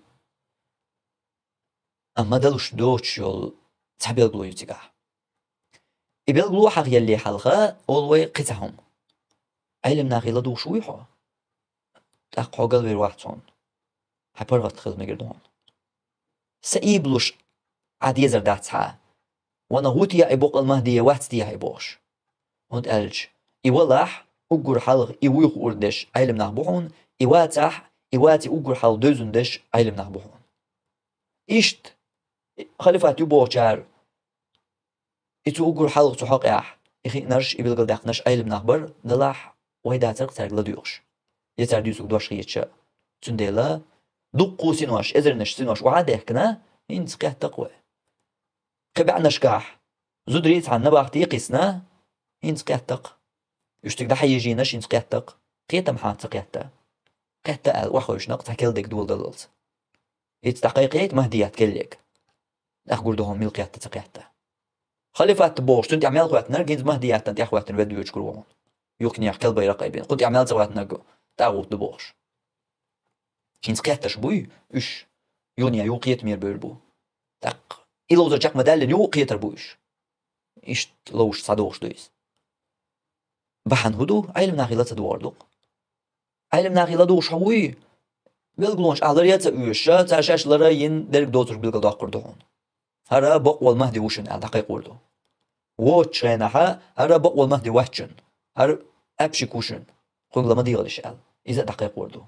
Амма далуш доцуш йолу цхьа белгало ю цигахь. И белгало хьахаелле хьалха олу вай кхин цхьа хӀума. Ӏелам нахе ладугӀуш вуй хьо? ТӀаккха хьо галвер вац хьуна. Хьан паргӀат хила мегар ду хьуна. Са ийбалуш Ӏа дезар дац хьан. Ванах ву техьа и бакъволу Махди, вац техьа и бохуш. ХӀунда аьлча и валахь, уггар хьалха и вуй хуур дерш Ӏелам нах бу хьуна, и вацахь, и вац и уггар хьалха девзина дерш Ӏелам нах бу хьуна. Иштта, халифат ю бохучара, и цу уггар хьалха цу хьокъехь, и хиънарш, и билгалдаьккхинарш Ӏелам нах бара, делахь вай дацара-кх цаьрга ладоьгӀуш. Я цара дуьйцург дош хеташ а. Цундела дуккха а синош, эзарнаш синош охьа а даьхкина, хӀинца кхетта-кх вай. Кхин бӀеннашкахь зударий цхьана набахти кхиссина, хӀинца кхетта-кх. Уьш цига дӀахьежийнарш хӀинца кхетта-кх. Кхетам хьан ца кхетта? Кхетта аьлла, охьахевшина-кх цхьа кел дерг доладаллалц. ХӀинца дӀакхайкхийта Махдият кел ерг. ТӀаккха гур ду хьуна мила кхетта, ца кхетта. Халифат бохуш, цунна тӀехь мел хӀоьттинарг хӀинца Махдиятан тӀехь хӀоьттина ведда воьдуш гур ву хьуна. Юхкинех кел байракх айбина. Кхунна тӀехь мел ца хӀоьттинарг тӀагӀут ду бохуш. ХӀинца кхеттарш буй уьш? Юханехь юха кхетамера бевр бу. ТӀаккха и ловзар чекх ма-даьллина юха кхетар бу уьш. Иштта ловзуш схьадогӀуш ду иза. Бахьана хӀун ду? Ӏелам нахе ла ца догӀур ду-кх. Ӏелам нахе ладугӀуш хьо вуй? Белгалонаш ахь ларъян а ца оьшуша, цара шаьш ларъян дерг доцург билгалдоккхур ду хьуна. ХӀара бакъволу Махди ву шуна аьлла дӀакхайкхор ду. Воцучу хенахь хӀара бакъволу Махди вац шуна, хӀара аьппа шик ву шуна, кхуьнга ла ма дегӀалаш аьлла, иза а дӀакхайкхор ду.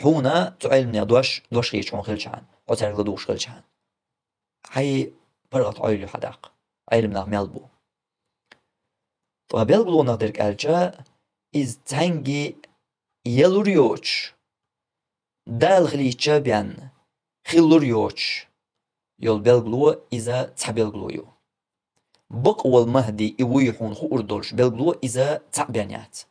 Хьуна цу Ӏелам нехан дош, дош хеташ хьуна хилчахьана, хьо цаьрга ладугӀуш хилчахьана. Хьайн паргӀат Ӏойла ю хьан даккха, Ӏелам нах мел бу. Ткъа белгалонах дерг аьлча, иза цхьаьнгге ялур йоцуш, Дала хилийча а бен, хилур йоцуш йолу белгало иза цхьа белгало ю. Бакъволу Махди и вуй хьуна хуур долуш белгало иза цхьаъ бен яц.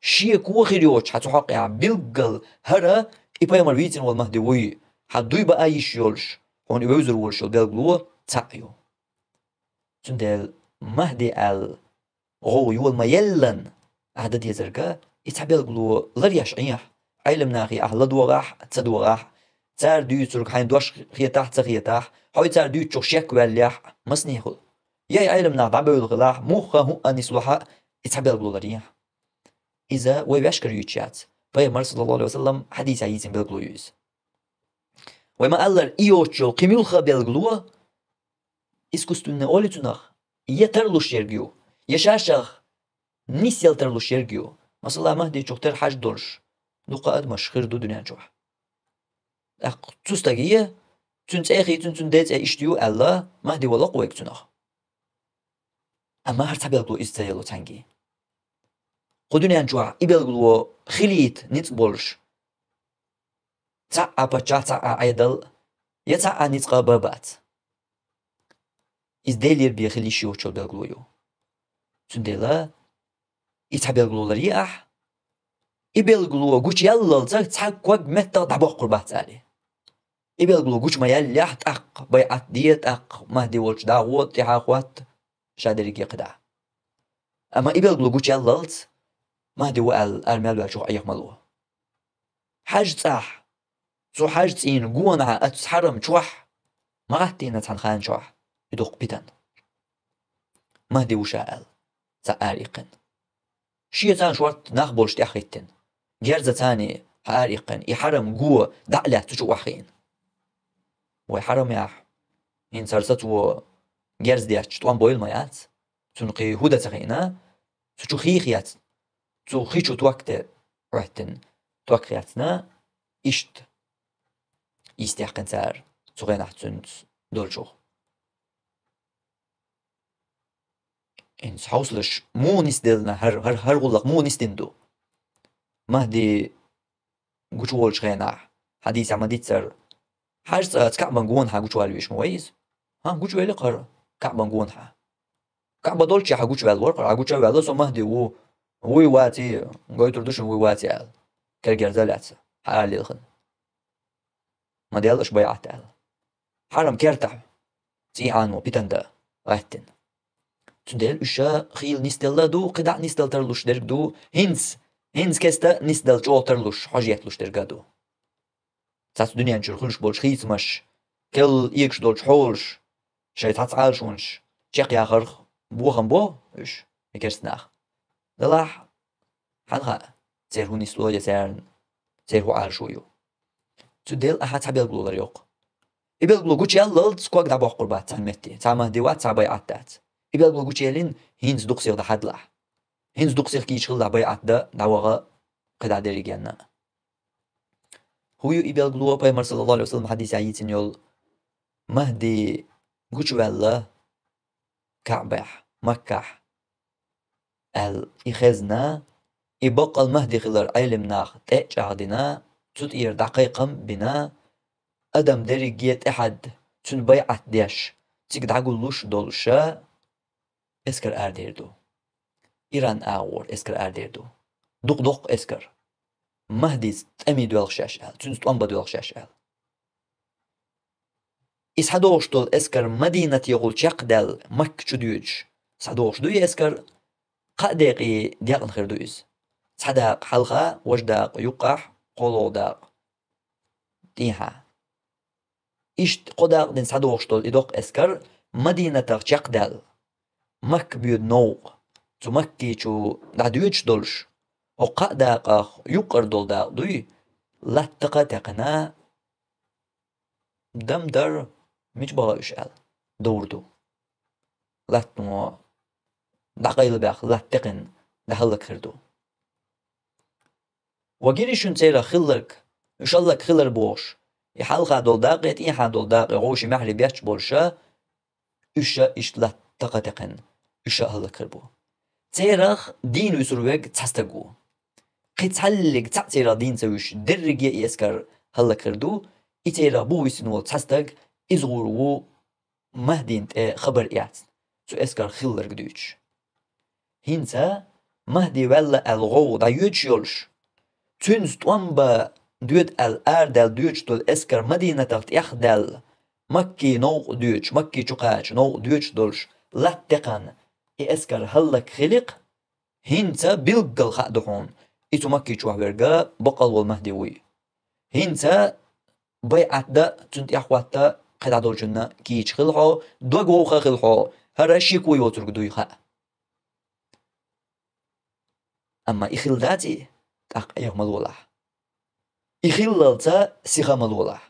Шеко хир йоцуш хьан цу хьокъехь билггал хӀара и пайхамар вийцина волу Махди вуй, хьан дуй баа йиш йолуш, хьуна и вевзар волуш йолу белгало цхьаъ ю. Цундела Махди аьлла гӀовгӀа йола ма-еллан, ахь дан дезарг, и цхьа белгало ларъеш Ӏехьа, Ӏелам нахе ахь ладогӀахь а, ца догӀахь а, цара дуьйцург хьайна дош хетахь а, ца хетахь а, хьо и цара дуьйцучух шек ваьллехь а, массанехула. Я и Ӏелам нах дӀабевлла хилахь, муха хӀуъа нислохь а, и цхьа белгало ларъехьа. Иза вай ваьшкара юьйцуш яц. Пайхамар, саллаллаху Ӏалайхи ва саллам, хьадисехь йийцина белгало ю иза. Вай ма-аллара, и йоцуш йолу кхин муьлхха белгало, искусственный олу цунах, я тарлуш ерг ю, я шашах нисъяла тарлуш ерг ю. Масала, Махдичух тера хьаж долуш дуккха адамаш хир ду дуьнен чохь. ТӀаккха цу стаге, цуьнан цӀе хийцина, цуьнан ден цӀе иштта ю аьлла, Махди вало-кх вайга цунах. Амма хӀара цхьа белгало иза ца яло цхьаьнгге. Кху дуьнен чохь и белгало хилийта ницкъ болуш, цхьаъ а паччахь, цхьаъ а Ӏедал, я цхьа а ницкъ а бан бац. Иза Делера бен хила йиш йоцчул белгало ю. Цундела и цхьа белгало ларъе ахь, и белгало гучуяллалца цхьа ког меттах дӀабоккхур бац аьлла. И белгало гучу ма яьллехь, тӀаккха байӀат де, тӀаккха Махьди волчу дӀагӀо, тӀаьхьа хӀотта, ша дерриге кхидӀа. Амма и белгало гучуяллалц Махьди ву аьлла, ара мел ваьллачух Ӏеха ма ло. ХьажцӀахь, цу хьажцӀийн гонахьа оцу хьарам чохь ма гӀаттийна цхьана хана чохь и дукха питана. Махьди ву ша аьлла, цхьаъ араиккхина. Шен царна шортта нах болуш тӀаьхьахӀиттина. Герзаца царна хьа араиккхина, и хьарам го дӀа а лаьцна цу чу охьахиъна. Вай хьарам яхь, хӀинца хӀара сацо герз детташ тӀом бойла ма яц. Цунна кхин хӀун дан ца хиъна, цу чу хих яц, цу хи чу ток тӀе Ӏоьттина, ток хецна, иштта йистехкина цара цу хенахь цуьнца долчух. ХӀинца хьовсалаш муха нисделла, хӀар-, хӀар-, хӀара гӀуллакх муха нисдина ду? Махьди гучуволчу хенахь, хьадисехь ма-дийццара, хьажцӀа оцу КаӀбан гонахьа гучувалла везаш ма вай иза? ХӀан, гучувелла-кх хӀара КаӀбан гонахьа. КаӀба долччехьа гучуваьлла вара-кх хӀара, гуча а ваьлла, со Махьди ву, вуй ваций, гойтур ду шуна вуй ваций аьлла. Кергерза а лаьцна, хьа ара лилхина. Ма делла аша байӀат аьлла. Хьарам кертахь, цӀий Ӏано, питана дан гӀаьттина. Цундела уьш хийла нисделла а ду, кхидӀа а нисдала тарлуш дерг ду, хӀинца, хӀинца кеста а нисдала чӀогӀа тарлуш, хьожа етталуш дерг а ду. Цхьацца дуьнен чуьра хуьлуш болчу хийцамаш, кел эгаш долчу хьолаш, шайн цхьацца Ӏалашонаш чекхъяхарх бохам бо уьш, и керста нах. Делахь, хьан хаьа, церан хӀун нисло я церан, церан хӀун Ӏалашо ю? Цундела ахьа цхьа белгало ларйо-кх. И белгало гучуяллалц ког дӀабоккхур бац цхьана метте, цхьа Махьди вац, цхьа байӀат дац. И белгало гучуеллина, хӀинца дукха сиха дӀахьадалахь. ХӀинца дукха сиха кийча хилалахь байӀат дан, дӀаваха, кхидӀа дерригенна. ХӀун ю и белгало, Пайхамар, саллаллаху Ӏалайхи ва саллам, хьадисехь йийцина йолу? Махьди гучуваьлла КаӀбехь, Маккахь, аьлла, и хезна, и баккъал Махьди хилар Ӏелам наха тӀе а чӀагӀдина, цу тӀера дӀакхайкхам а бина, адам дерриге а тӀаьхьа, цуьнан байӀат деш, цига дӀагуллуш а долуша, эскар арадер ду. Иран агӀор эскар арадер ду. Дукха доккху эскар. Махьдица тӀаме доьлху шаьш аьлла, цуьнца тӀом бан доьлху шаьш аьлла. И схьадогӀуш долу эскар Мадинатехула чекхдаьлла, Макка чу доьдуш схьадогӀуш ду и эскар, кхаа декъе декъна хир ду иза. Цхьа дакъа хьалха, важа дакъа юккъехь, кхоалгӀа дакъа тӀехьа. Иштта кхо дакъа дина схьадогӀуш долу и доккха эскар Мадинатах чекхдаьлла, Макка боьду новкъа, цу Макки чу дӀадоьдуш долуш, хӀокху кхаа дакъах юккъара долу дакъа дуй, латта такха а таькхина, дам дар, мича баха уьш аьлла, довр ду. Латтано дӀакъайлабаьхна, латта текхина, дӀахӀаллакьхир ду. Ва гири шуна церах хилларг, уьш хӀаллакьхилар бохуш, и хьалха долу дакъе, тӀехьа долу дакъе гӀовши маьхьарий бетташ болуша, уьш а иштта латта такха а таькхина, уьш а хӀаллакьхир бу. Церах дийна вуьсур верг цхьа стаг ву. Кхин цхьаллиг цхьаъ церах дийна ца вуьсуш, дерриге а и эскар хӀаллакьхир ду, и церах бух висина волу цхьа стаг, иза гӀур ву Махьдина тӀе хабар эцна, цу эскарх хилларг дуьйцуш. ХӀинца Махьди ваьлла аьлла гӀовгӀа дӀайоьдуш йолуш, цуьнца тӀом бан доьду аьлла арадаьлла доьдуш долу эскар Мадинатах тӀехдаьлла, Макки новкъа доьдуш, Макки чу кхача новкъа доьдуш долуш латта текхна, и эскар хӀаллакьхилира-кх, хӀинца билггал хаа ду хьуна, и цу Макки чохь верг баккъал волу Махьди вуй. ХӀинца байӀат дан, цуьнан тӀаьхьахӀотта кхидӀа долчунна кийча хила хьо, дог вовха хила хьо, хӀара шеко йоцург дуй хаьа. Амма и хилла даций, тӀаккха Ӏеха ма лолахь. И хиллалца сиха ма лолахь.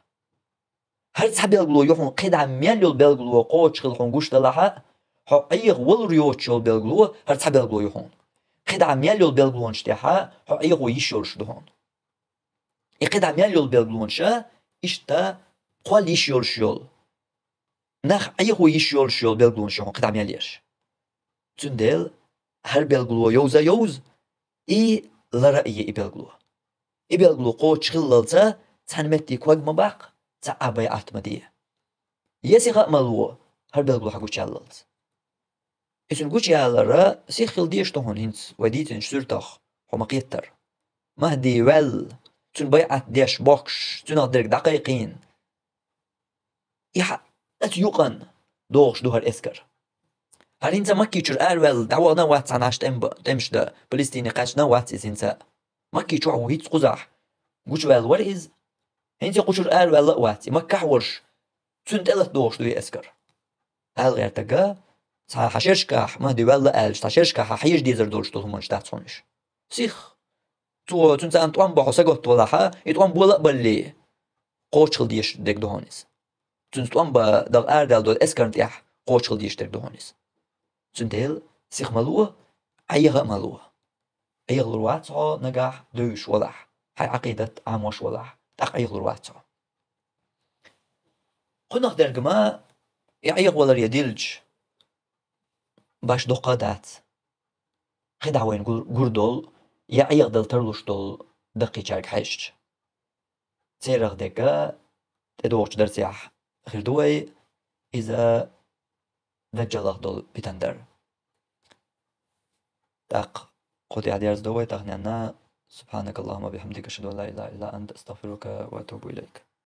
ХӀара цхьа белгало ю хьуна, кхидӀа мел йолу белгало кхочуш хила хьуна гуш далахьа, хьо Ӏеха валур йоцуш йолу белгало хӀара цхьа белгало ю хьуна. КхидӀа мел йолу белгалонаш тӀехьа хьо Ӏехо йиш йолуш ду хьуна. И кхидӀа мел йолу белгалонаша иштта кхолла йиш йолуш йолу, нах Ӏехо йиш йолуш йолу белгалонаш ю хьуна кхидӀа мел ерш. Цундела хӀара белгало йовза а йовза, и лара а е и белгало. И белгало кхочуш хиллалца цхьана метте ког ма баккха, цхьа а байӀат ма де. Е сиха а ма ло, хӀара билгало хьагучаяллалц. И цуьнан гучаялар сиха хила дезаш ду хьуна хӀинца, вай дийцинчу суьртах хьо ма-кхеттара. МахӀди ваьлла, цуьнан байӀат деш бохкуш, цуьнах дерг дӀакхайкхийна. И хьа-, оцу юкъана догӀуш ду хӀара эскар. ХӀара хӀинца Макки чуьра араваьлла, дӀавахана а вац цхьана тӀем-, тӀемаш дан, Палестине кхаьчна а вац иза хӀинца. Макки чохь ву хӀинца кхузахь. Гучаваьлла вара иза. ХӀинца кху чуьра араваьлла а вац. И Маккахь а волуш, цуьнан тӀелатта догӀуш ду и эскар. Ала гӀертарг, цхьа хьан шерашкахь, МахӀди ваьлла аьлча, цхьа шерашкахь хьан хьежа дезар долуш долу хӀуманаш дац хьуна уьш. Сиха. Цо, цуьнан царна тӀом бан хьо сагатта валахь, и тӀом бола а баллий, кхочушхила дезаш дерг ду хьуна иза. Цуьнца тӀом бан дагӀа арадаьлла долу эскарна тӀехь кхочушхила дезаш дерг ду хьуна иза. Цундела сиха ма ло, Ӏеха а ма ло. Ӏехалур вац хьо нагахь девзаш валахь, хьайн Ӏакъидат Ӏамош валахь, тӀаккха Ӏехалур вац хьо. Кхунах дерг ма, и Ӏехаваларе дилча, баш доккха а дац. КхидӀа вайна гур, гур долу, я Ӏехадала тарлуш долу даккхийчаьрга хьаьжча. Церах дерг тӀедогӀучу дарсехь хир ду вай, иза даджалах долу питан дар. ТӀаккха кху тӀехь дерзадо вай таханенна. سبحانك اللهم وبحمدك، أشهد أن لا إله إلا أنت، أستغفرك وأتوب إليك.